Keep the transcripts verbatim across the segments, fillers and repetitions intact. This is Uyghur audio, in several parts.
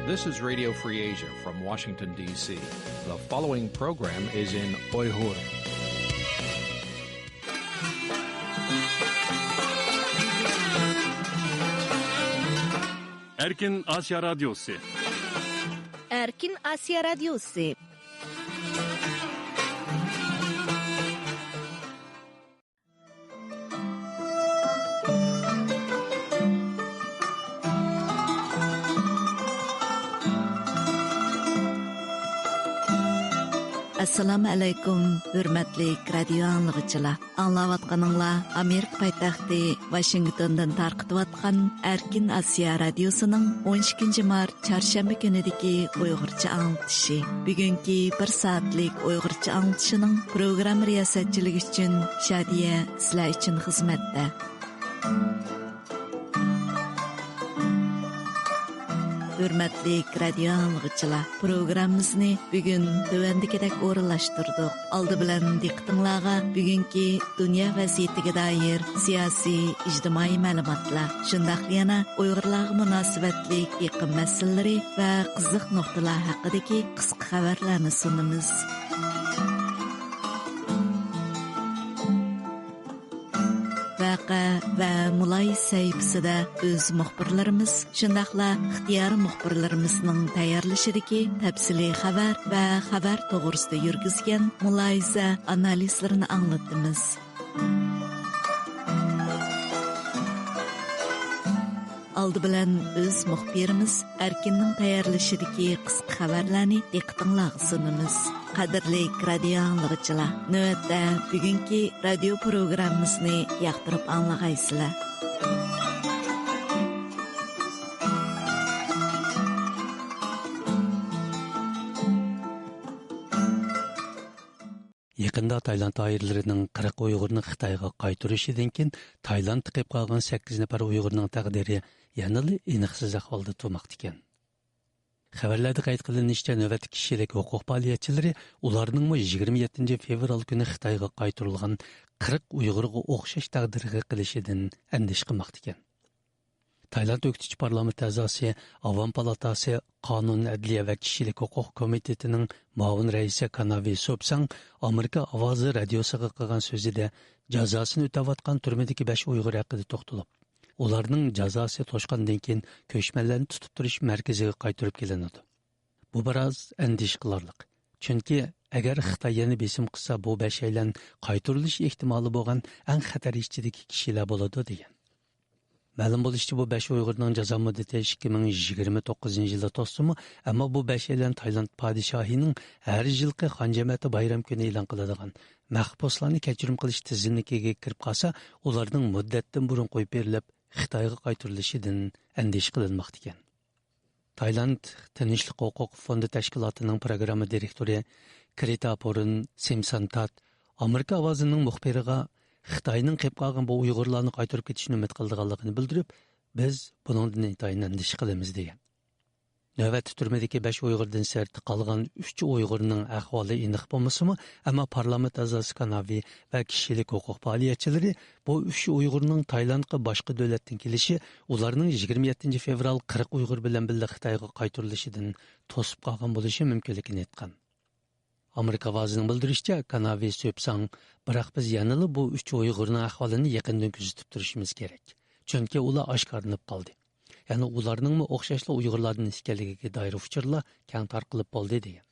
This is Radio Free Asia from Washington, D C. The following program is in Uyghur. Erkin Asiya Radyosu. Erkin Asiya Radyosu. ئەسسالامۇ ئەلەيكۇم، ھۆرمەتلىك رادىيو ئاڭلىغۇچىلار. ئاڭلاۋاتقىنىڭلار ئامېرىكا پايتەختى ۋاشىنگتوندىن تارقىتىۋاتقان ئەركىن ئاسىيا رادىيوسىنىڭ ئون ئىككىنچى مارت چارشەنبە كۈنىدىكى ئۇيغۇرچە ئاڭلىتىشى. بۈگۈنكى بىر سائەتلىك ئۇيغۇرچە ئاڭلىتىشىنىڭ پروگرامما رىياسەتچىلىكى ئۈچۈن شادىيە سىلەر ئۈچۈن خىزمەتتە. ھۆرمەتلىك رادىيو ئاڭلىغۇچىلار، پروگراممىمىزنى بۈگۈن تۆۋەندىكىدەك ئورۇنلاشتۇردۇق. ئالدى بىلەن دىققىتىڭلارغا بۈگۈنكى دۇنيا ۋەزىيىتىگە دائىر سىياسىي، ئىجتىمائىي مەلۇماتلار، شۇنداقلا يەنە ئۇيغۇرلارغا مۇناسىۋەتلىك ئېقىم مەسىلىلىرى ۋە قىزىق نۇقتىلار ھەققىدىكى قىسقا خەۋەرلەرنى سۇنىمىز. ۋەقە ۋە مۇلاھىزە سەھىپىسىدە ئۆز مۇخبىرلىرىمىز، شۇنداقلا ئىختىيارىي مۇخبىرلىرىمىزنىڭ تەييارلىشىدىكى تەپسىلىي خەۋەر ۋە خەۋەر توغرىسىدا يۈرگۈزگەن مۇلاھىزە ئانالىزلىرىنى ئاڭلىتىمىز. ئالدى بىلەن ئۆز مۇخبىرىمىز ئەركىننىڭ تەييارلىشىدىكى قىسقا خەۋەرلەرنى دىققىتىڭلارغا سۇنىمىز. قەدىرلىك رادىيو ئاڭلىغۇچىلار، نۆۋەتتە بۈگۈنكى رادىيو پروگراممىمىزنى ياقتۇرۇپ ئاڭلىغايسىلەر. يېقىندا تايلاند دائىرىلىرىنىڭ قىرىق ئۇيغۇرنى خىتايغا قايتۇرۇشىدىن كېيىن، تايلاندتا قېلىپ قالغان سەككىز نەپەر ئۇيغۇرنىڭ تەقدىرى يەنىلا ئېنىقسىز ئەھۋالدا تۇرماقتا ئىكەن. خەۋەرلەردە قەيت قىلىنىشىچە، نۆۋەتتە كىشىلىك ھوقۇق پائالىيەتچىلىرى ئۇلارنىڭمۇ يىگىرمە يەتتىنچى فېۋرال كۈنى خىتايغا قايتۇرۇلغان قىرىق ئۇيغۇرغا ئوخشاش تەقدىرگە قېلىشىدىن ئەندىشە قىلماقتا ئىكەن. تايلاند ئۆكتىچى پارلامېنت ئەزاسى، ئاۋام پالاتاسى قانۇن، ئەدلىيە ۋە كىشىلىك ھوقۇق كومىتېتىنىڭ مۇئاۋىن رەئىسى كاناۋى سوپساڭ ئامېرىكا ئاۋازى رادىيوسىغا قىلغان سۆزىدە جازاسىنى ئۆتەۋاتقان تۈرمىدىكى بەش ئۇيغۇر ھەققىدە توختىلىپ، ئۇلارنىڭ جازاسى توشقاندىن كېيىن كۆچمەنلەرنى تۇتۇپ تۇرۇش مەركىزىگە قايتۇرۇپ كېلىنىدۇ. بۇ بىراز ئەندىشە قىلارلىق. چۈنكى ئەگەر خىتاي يەنە بېسىم قىلسا، بۇ بەشەيلەن قايتۇرۇلۇش ئېھتىمالى بولغان ئەڭ خەتەر ئىچىدىكى كىشىلەر بولىدۇ، دېگەن. مەلۇم بولۇشىچە، بۇ بەش ئۇيغۇرنىڭ جازا مۇددىتى ئىككى مىڭ يىگىرمە توققۇزىنچى يىلدا توسسىمۇ، ئەمما بۇ بەشەيلەن تايلاند پادىشاھىنىڭ ھەر يىلقى خان جەمەتى بايرام كۈنى ئېلان قىلىدىغان مەھبۇسلارنى كەچۈرۈم قىلىش تىزىملىكىگە كىرىپ قالسا، ئۇلارنىڭ مۇددەتتىن بۇرۇن قويۇپ بېرىلىپ، خىتايغا قايتۇرۇلۇشىدىن ئەندىشە قىلىنماقتا ئىكەن. تايلاند تىنچلىق ھوقۇق فوندى تەشكىلاتىنىڭ پروگرامما دىرېكتورى كرىتاپۇرۇن سىمسانتات ئامېرىكا ئاۋازىنىڭ مۇخبىرىغا خىتاينىڭ قېلىپ قالغان بۇ ئۇيغۇرلارنى قايتۇرۇپ كېتىشىنى ئۈمىد قىلىدىغانلىقىنى بىلدۈرۈپ، بىز بۇنىڭدىن ئىنتايىن ئەندىشە قىلىمىز، دېگەن. نۆۋەتتە تۈرمىدىكى بەش ئۇيغۇردىن سىرت قالغان ئۈچ ئۇيغۇرنىڭ ئەھۋالى ئېنىق بولمىسىمۇ، ئەمما پارلامېنت ئەزاسى كاناۋى ۋە كىشىلىك ھوقۇق پائالىيەتچىلىرى بۇ ئۈچ ئۇيغۇرنىڭ تايلاندقا باشقا دۆلەتتىن كېلىشى ئۇلارنىڭ يىگىرمە يەتتىنچى فېۋرال قىرىق ئۇيغۇر بىلەن بىللە خىتايغا قايتۇرۇلۇشىدىن توسۇپ قالغان بولۇشى مۇمكىنلىكىنى ئېيتقان. ئامېرىكا ئاۋازىنىڭ بىلدۈرۈشىچە، كاناۋى سۆپساڭ، بىراق بىز يەنىلا بۇ ئۈچ ئۇيغۇرنىڭ ئەھۋالىنى يېقىندىن كۆزىتىپ تۇرۇشىمىز كېرەك. چۈنكى ئۇلار ئاشكارىلىنىپ قالدى. يەنى ئۇلارنىڭمۇ ئوخشاشلا ئۇيغۇرلاردىن ئىكەنلىكىگە دائىر ئۇچۇرلار كەڭ تارقىلىپ بولدى، دېگەن.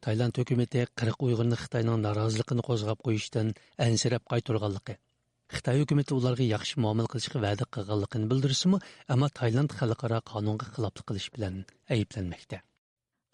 تايلاند ھۆكۈمىتى قىرىق ئۇيغۇرنى خىتاينىڭ نارازىلىقىنى قوزغاپ قويۇشتىن ئەنسىرەپ قايتۇرغانلىقى، خىتاي ھۆكۈمىتى ئۇلارغا ياخشى مۇئامىلە قىلىشقا ۋەدە قىلغانلىقىنى بىلدۈرسىمۇ، ئەمما تايلاند خەلقئارا قانۇنغا خىلاپلىق قىلىش بىلەن ئەيىبلەنمەكتە.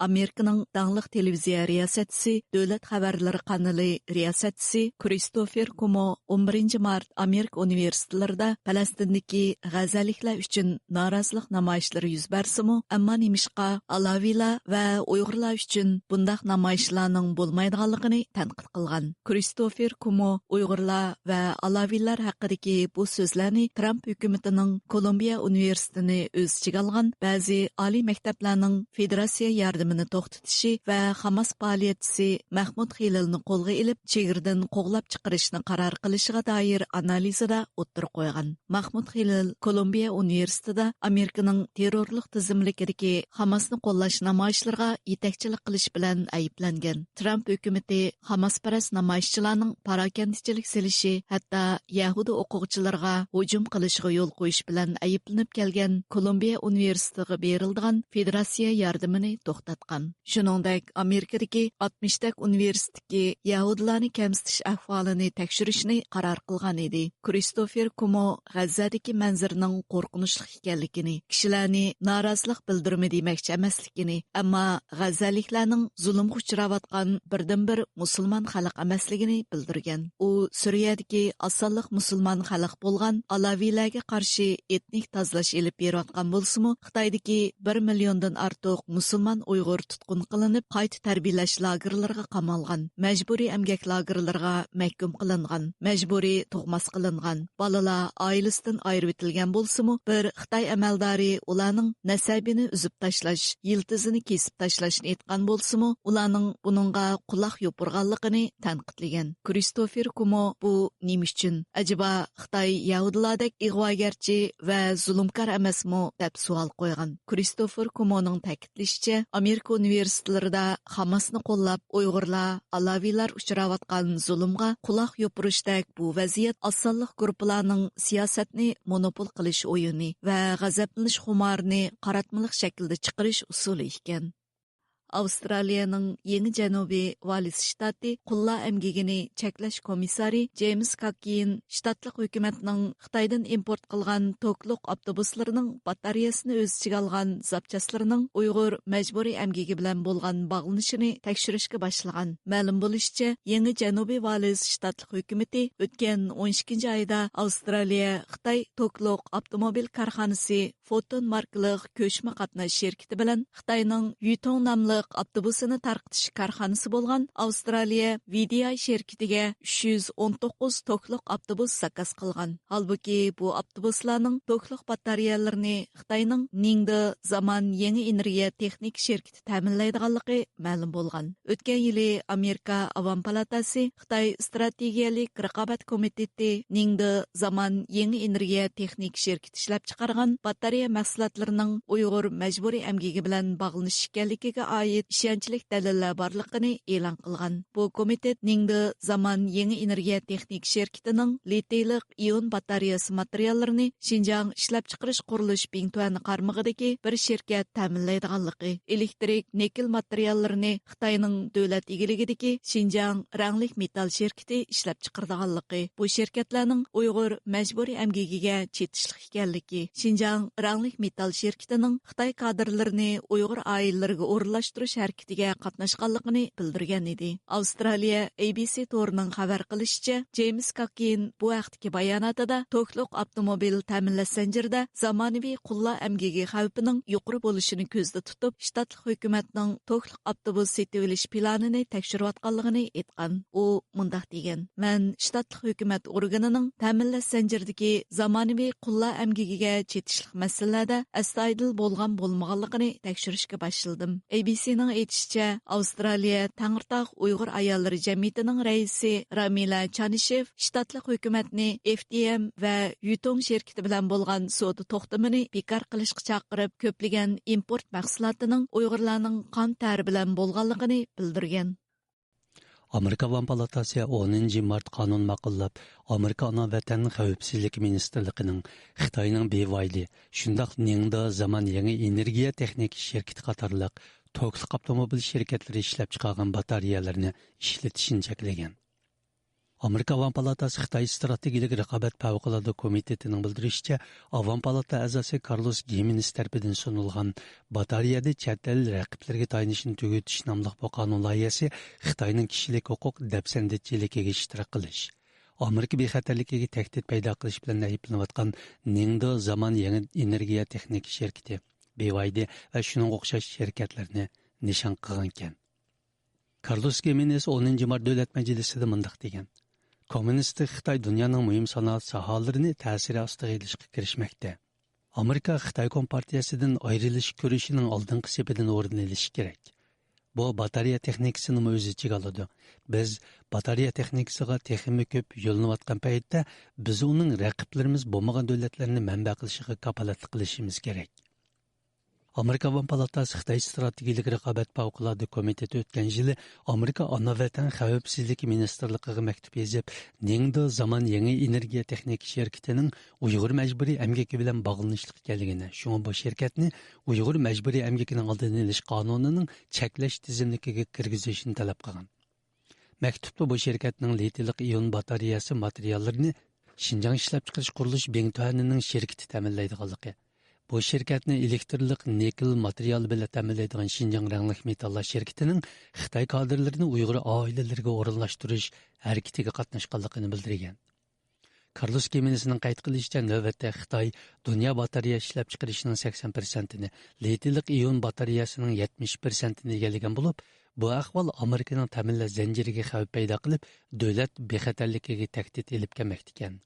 ئامېرىكىنىڭ داڭلىق تېلېۋىزىيە رىياسەتچىسى، دۆلەت خەۋەرلىرى قانىلى رىياسەتچىسى كرىستوفېر كومو ئون بىرىنچى مارت ئامېرىكا ئۇنىۋېرسىتېتلىرىدا پەلەستىندىكى غەززەلىكلەر ئۈچۈن نارازىلىق نامايىشلىرى يۈز بەرسىمۇ، ئەمما نېمىشقا ئالاۋىيلار ۋە ئۇيغۇرلار ئۈچۈن بۇنداق نامايىشلارنىڭ بولمايدىغانلىقىنى تەنقىد قىلغان. كرىستوفېر كومو ئۇيغۇرلار ۋە ئالاۋىيلار ھەققىدىكى بۇ سۆزلەرنى ترامپ ھۆكۈمىتىنىڭ كولومبىيە ئۇنىۋېرسىتېتىنى ئۆز ئىچىگە ئالغان بەزى ئالىي مەكتەپلەرنىڭ فېدېراتسىيە ياردىمى توختىتىشى ۋە خاماس پائالىيەتچىسى مەخمۇت خېلىلنى قولغا ئېلىپ، چېگرىدىن قوغلاپ چىقىرىشنى قارار قىلىشىغا دائىر ئانالىزىدا ئوتتۇرىغا قويغان. مەخمۇت خېلىل كولومبىيە ئۇنىۋېرسىتېتىدا ئامېرىكىنىڭ تېررورلۇق تىزىملىكىدىكى خاماسنى قوللاش نامايىشلىرىغا يېتەكچىلىك قىلىش بىلەن ئەيىبلەنگەن. ترامپ ھۆكۈمىتى خاماسپەرەس نامايىشچىلارنىڭ پاراكەندىچىلىك سېلىشى، ھەتتا يەھۇدىي ئوقۇغۇچىلارغا ھۇجۇم قىلىشىغا يول قويۇش بىلەن ئەيىبلىنىپ كەلگەن كولومبىيە ئۇنىۋېرسىتېتىغا بېرىلىدىغان فېدېراتسىيە ياردىمىنى توختاتقان. شۇنىڭدەك، ئامېرىكىدىكى ئاتمىشتەك ئۇنىۋېرسىتېتتىكى يەھۇدىيلارنى كەمسىتىش ئەھۋالىنى تەكشۈرۈشنى قارار قىلغان ئىدى. كرىستوفېر كومو غەززەدىكى مەنزىرىنىڭ قورقۇنچلۇق ئىكەنلىكىنى، كىشىلەرنى نارازىلىق بىلدۈرمە دېمەكچى ئەمەسلىكىنى، ئەمما غەززەلىكلەرنىڭ زۇلۇمغا ئۇچراۋاتقان بىردىنبىر مۇسۇلمان خەلق ئەمەسلىكىنى بىلدۈرگەن. ئۇ سۈرىيەدىكى ئاز سانلىق مۇسۇلمان خەلق بولغان ئالاۋىيلەرگە قارشى ئېتنىك تازىلاش ئېلىپ بېرىۋاتقان بولسىمۇ، خىتايدىكى بىر مىليوندىن ئارتۇق مۇسۇلمان ئۇيغۇر تۇتقۇن قىلىنىپ، قايتا تەربىيەلەش لاگېرلىرىغا قامالغان، مەجبۇرىي ئەمگەك لاگېرلىرىغا مەھكۇم قىلىنغان، مەجبۇرىي تۇغماس قىلىنغان، بالىلار ئائىلىسىدىن ئايرىۋېتىلگەن بولسىمۇ، بىر خىتاي ئەمەلدارى ئۇلارنىڭ نەسەبىنى ئۈزۈپ تاشلاش، يىلتىزىنى كېسىپ تاشلاشنى ئېيتقان بولسىمۇ، ئۇلارنىڭ بۇنىڭغا قۇلاق يوپۇرغانلىقىنى تەنقىدلىگەن. كرىستوفېر كومو بۇ نېمە ئۈچۈن؟ ئەجەبا خىتاي يەھۇدىيلاردەك ئىغۋاگەرچى ۋە زۇلۇمكار ئەمەسمۇ؟ دەپ سوئال قويغان. كرىستوفېر كومونىڭ تەكىتلىشىچە، ئامېرىكا ئۇنىۋېرسىتېتلىرىدا خاماسنى قوللاپ، ئۇيغۇرلار، ئالاۋىيلار ئۇچراۋاتقان زۇلۇمغا قۇلاق يوپۇرۇشتەك بۇ ۋەزىيەت ئاز سانلىق گۇرۇپپىلارنىڭ سىياسەتنى مونوپول قىلىش ئويۇنى ۋە غەزەپلىنىش خۇمارىنى قاراتمىلىق شەكىلدە چىقىرىش ئۇسۇلى ئىكەن. ئاۋسترالىيەنىڭ يېڭى جەنۇبىي ۋالىس شتاتى قۇللار ئەمگىكىنى چەكلەش كومىسسارى جېيمس كاككېين شتاتلىق ھۆكۈمەتنىڭ خىتايدىن ئىمپورت قىلغان توكلۇق ئاپتوبۇسلىرىنىڭ باتارېيەسىنى ئۆز ئىچىگە ئالغان زاپچاسلىرىنىڭ ئۇيغۇر مەجبۇرىي ئەمگىكى بىلەن بولغان باغلىنىشىنى تەكشۈرۈشكە باشلىغان. مەلۇم بولۇشىچە، يېڭى جەنۇبىي ۋالىس شتاتلىق ھۆكۈمىتى ئۆتكەن ئون ئىككىنچى ئايدا ئاۋسترالىيە خىتاي توكلۇق ئاپتوموبىل كارخانىسى فوتون ماركىلىق كۆچمە قاتناش شىركىتى بىلەن خىتاينىڭ يۈتوڭ ناملىق ئاپتوبۇسىنى تارقىتىش كارخانىسى بولغان ئاۋسترالىيە ۋىدىئاي شىركىتىگە ئۈچ يۈز ئون توققۇز توكلۇق ئاپتوبۇس زاكاز قىلغان. ھالبۇكى، بۇ ئاپتوبۇسلارنىڭ توكلۇق باتارېيەلىرىنى خىتاينىڭ نىڭدې زامان يېڭى ئېنېرگىيە تېخنىكا شىركىتى تەمىنلەيدىغانلىقى مەلۇم بولغان. ئۆتكەن يىلى ئامېرىكا ئاۋام پالاتاسى خىتاي ئىستراتېگىيەلىك رىقابەت كومىتېتى نىڭدې زامان يېڭى ئېنېرگىيە تېخنىكا شىركىتى ئىشلەپچىقارغان باتارېيە مەھسۇلاتلىرىنىڭ ئۇيغۇر مەجبۇرىي ئەمگىكى بىلەن باغلىنىش ئىكەنلىكىگە ئائىت ئىشەنچلىك دەلىللەر بارلىقىنى ئېلان قىلغان. بۇ كومىتېت نىڭدې زامان يېڭى ئېنېرگىيە تېخنىكا شىركىتىنىڭ لىتىيلىق ئىئون باتارېيەسى ماتېرىياللىرىنى شىنجاڭ ئىشلەپچىقىرىش قۇرۇلۇش بىڭتۈەن قارمىقىدىكى بىر شىركەت تەمىنلەيدىغانلىقى، ئېلېكترىك نىكېل ماتېرىياللىرىنى خىتاينىڭ دۆلەت ئىگىلىكىدىكى شىنجاڭ رەڭلىك مېتال شىركىتى ئىشلەپچىقىرىدىغانلىقى، بۇ شىركەتلەرنىڭ ئۇيغۇر مەجبۇرىي ئەمگىكىگە چېتىشلىق ئىكەنلىكى، شىنجاڭ رەڭلىك مېتال شىركىتىنىڭ خىتاي كادىرلىرىنى ئۇيغۇر ئائىلىلىرىگە ئورۇنلاشتۇرۇش ھەرىكىتىگە قاتناشقانلىقىنى بىلدۈرگەن ئىدى. ئاۋسترالىيە ئەي بى سى تورىنىڭ خەۋەر قىلىشىچە، جېيمس كاككېين بۇ ھەقتىكى باياناتىدا توكلۇق ئاپتوموبىل تەمىنلەش زەنجىرىدە زامانىۋى قۇللار ئەمگىكى خەۋپىنىڭ يۇقىرى بولۇشىنى كۆزدە تۇتۇپ، شتاتلىق ھۆكۈمەتنىڭ توكلۇق ئاپتوبۇس سېتىۋېلىش پىلانىنى تەكشۈرۈۋاتقانلىقىنى ئېيتقان. ئۇ مۇنداق دېگەن: «مەن شتاتلىق ھۆكۈمەت ئورگىنىنىڭ تەمىنلەش زەنجىرىدىكى زامانىۋى قۇللار ئەمگىكىگە چېتىشلىق مەسىلىلەردە ئەستايىدىل بولغان بولمىغانلىقىنى تەكشۈرۈشكە باشلىدىم.» ئەي بى سىنىڭ ئېيتىشىچە، ئاۋسترالىيە تەڭرىتاغ ئۇيغۇر ئاياللىرى جەمئىيىتىنىڭ رەئىسى رامىلە چانىشېف شتاتلىق ھۆكۈمەتنى ئېف تى ئېم ۋە يۈتوڭ شىركىتى بىلەن بولغان سودا توختىمىنى بىكار قىلىشقا چاقىرىپ، كۆپلىگەن ئىمپورت مەھسۇلاتىنىڭ ئۇيغۇرلارنىڭ قان تەرى بىلەن بولغانلىقىنى بىلدۈرگەن. ئامېرىكا ئاۋام پالاتاسى ئونىنچى مارت قانۇن ماقۇللاپ، ئامېرىكا ئانا ۋەتەن خەۋپسىزلىك مىنىستىرلىقىنىڭ خىتاينىڭ بى ۋاي دى، شۇنداق نىڭدا زامان يېڭى ئېنېرگىيە تېخنىكا شىركىتى قاتارلىق توكلۇق ئاپتوموبىل شىركەتلىرى ئىشلەپچىقارغان باتارېيەلەرنى ئىشلىتىشىنى چەكلىگەن. ئامېرىكا ئاۋام پالاتاسى خىتاي ئىستراتېگىيىلىك رىقابەت پەۋقۇلئاددە كومىتېتىنىڭ بىلدۈرۈشىچە، ئاۋام پالاتا ئەزاسى كارلوس گىمېنېس تەرىپىدىن سۇنۇلغان باتارېيەدە چەت ئەل رەقىبلىرىگە تايىنىشنى تۈگىتىش ناملىق بۇ قانۇن لايىھەسى خىتاينىڭ كىشىلىك ھوقۇق دەپسەندىچىلىكىگە ئىشتىراك قىلىش، ئامېرىكا بىخەتەرلىكىگە تەھدىت پەيدا قىلىش بىلەن ئەيىبلىنىۋاتقان نىڭدې زامان يېڭى ئېنېرگىيە تېخنىكا شىركىتى، بى ۋاي دى ۋە شۇنىڭغا ئوخشاش شىركەتلەرنى نىشان قىلغانىكەن. كارلوس گىمېنېس ئونىنچى مارت دۆلەت مەجلىسىدە مۇنداق دېگەن: «كوممۇنىستىك خىتاي دۇنيانىڭ مۇھىم سانائەت ساھەلىرىنى تەسىرى ئاستىغا ئېلىشقا كىرىشمەكتە. ئامېرىكا خىتاي كومپارتىيەسىدىن ئايرىلىش كۈرىشىنىڭ ئالدىنقى سېپىدىن ئورۇن ئېلىشى كېرەك. بۇ باتارېيە تېخنىكىسىنىمۇ ئۆز ئىچىگە ئالىدۇ. بىز باتارېيە تېخنىكىسىغا تېخىمۇ كۆپ يۆلىنىۋاتقان پەيتتە، بىز ئۇنىڭ رەقىبلىرىمىز بولمىغان دۆلەتلەرنى مەنبە قىلىشىغا كاپالەتلىك قىلىشىمىز كېرەك. ئامېرىكا ئاۋام پالاتاسى خىتاي ئىستراتېگىيىلىك رىقابەت پەۋقۇلئاددە كومىتېتى ئۆتكەن يىلى ئامېرىكا ئانا ۋەتەن خەۋپسىزلىكى مىنىستىرلىقىغا مەكتۇپ يېزىپ، نىڭدې زامان يېڭى ئېنېرگىيە تېخنىكا شىركىتىنىڭ ئۇيغۇر مەجبۇرىي ئەمگىكى بىلەن باغلىنىشلىق ئىكەنلىكىنى، شۇڭا بۇ شىركەتنى ئۇيغۇر مەجبۇرىي ئەمگىكىنىڭ ئالدىنى ئېلىش قانۇنىنىڭ چەكلەش تىزىملىكىگە كىرگۈزۈشنى تەلەپ قىلغان. مەكتۇپتا بۇ شىركەتنىڭ لىتىيلىق ئىيون باتارېيەسى ماتېرىياللىرىنى شىنجاڭ ئىشلەپچىقىرىش قۇرۇلۇش بىڭتۈەنىنىڭ شىركىتى تەمىنلەيدىغانلىقى، بۇ شىركەتنى ئېلېكترلىق نىكېل ماتېرىيالى بىلەن تەمىنلەيدىغان شىنجاڭ رەڭلىك مېتاللار شىركىتىنىڭ خىتاي كادىرلىرىنى ئۇيغۇر ئائىلىلىرىگە ئورۇنلاشتۇرۇش ھەرىكىتىگە قاتناشقانلىقىنى بىلدۈرگەن. كارلوس گىمېنېسنىڭ قەيت قىلىشىچە، نۆۋەتتە خىتاي دۇنيا باتارېيە ئىشلەپچىقىرىشىنىڭ سەكسەن پىرسەنتىنى، لىتىيلىق ئىيون باتارېيەسىنىڭ يەتمىش پىرسەنتىنى ئىگىلىگەن بولۇپ، بۇ ئەھۋال ئامېرىكىنىڭ تەمىنلەش زەنجىرىگە خەۋپ پەيدا قىلىپ، دۆلەت بىخەتەرلىكىگە تەھدىت ئېلىپ كەلمەكتىكەن.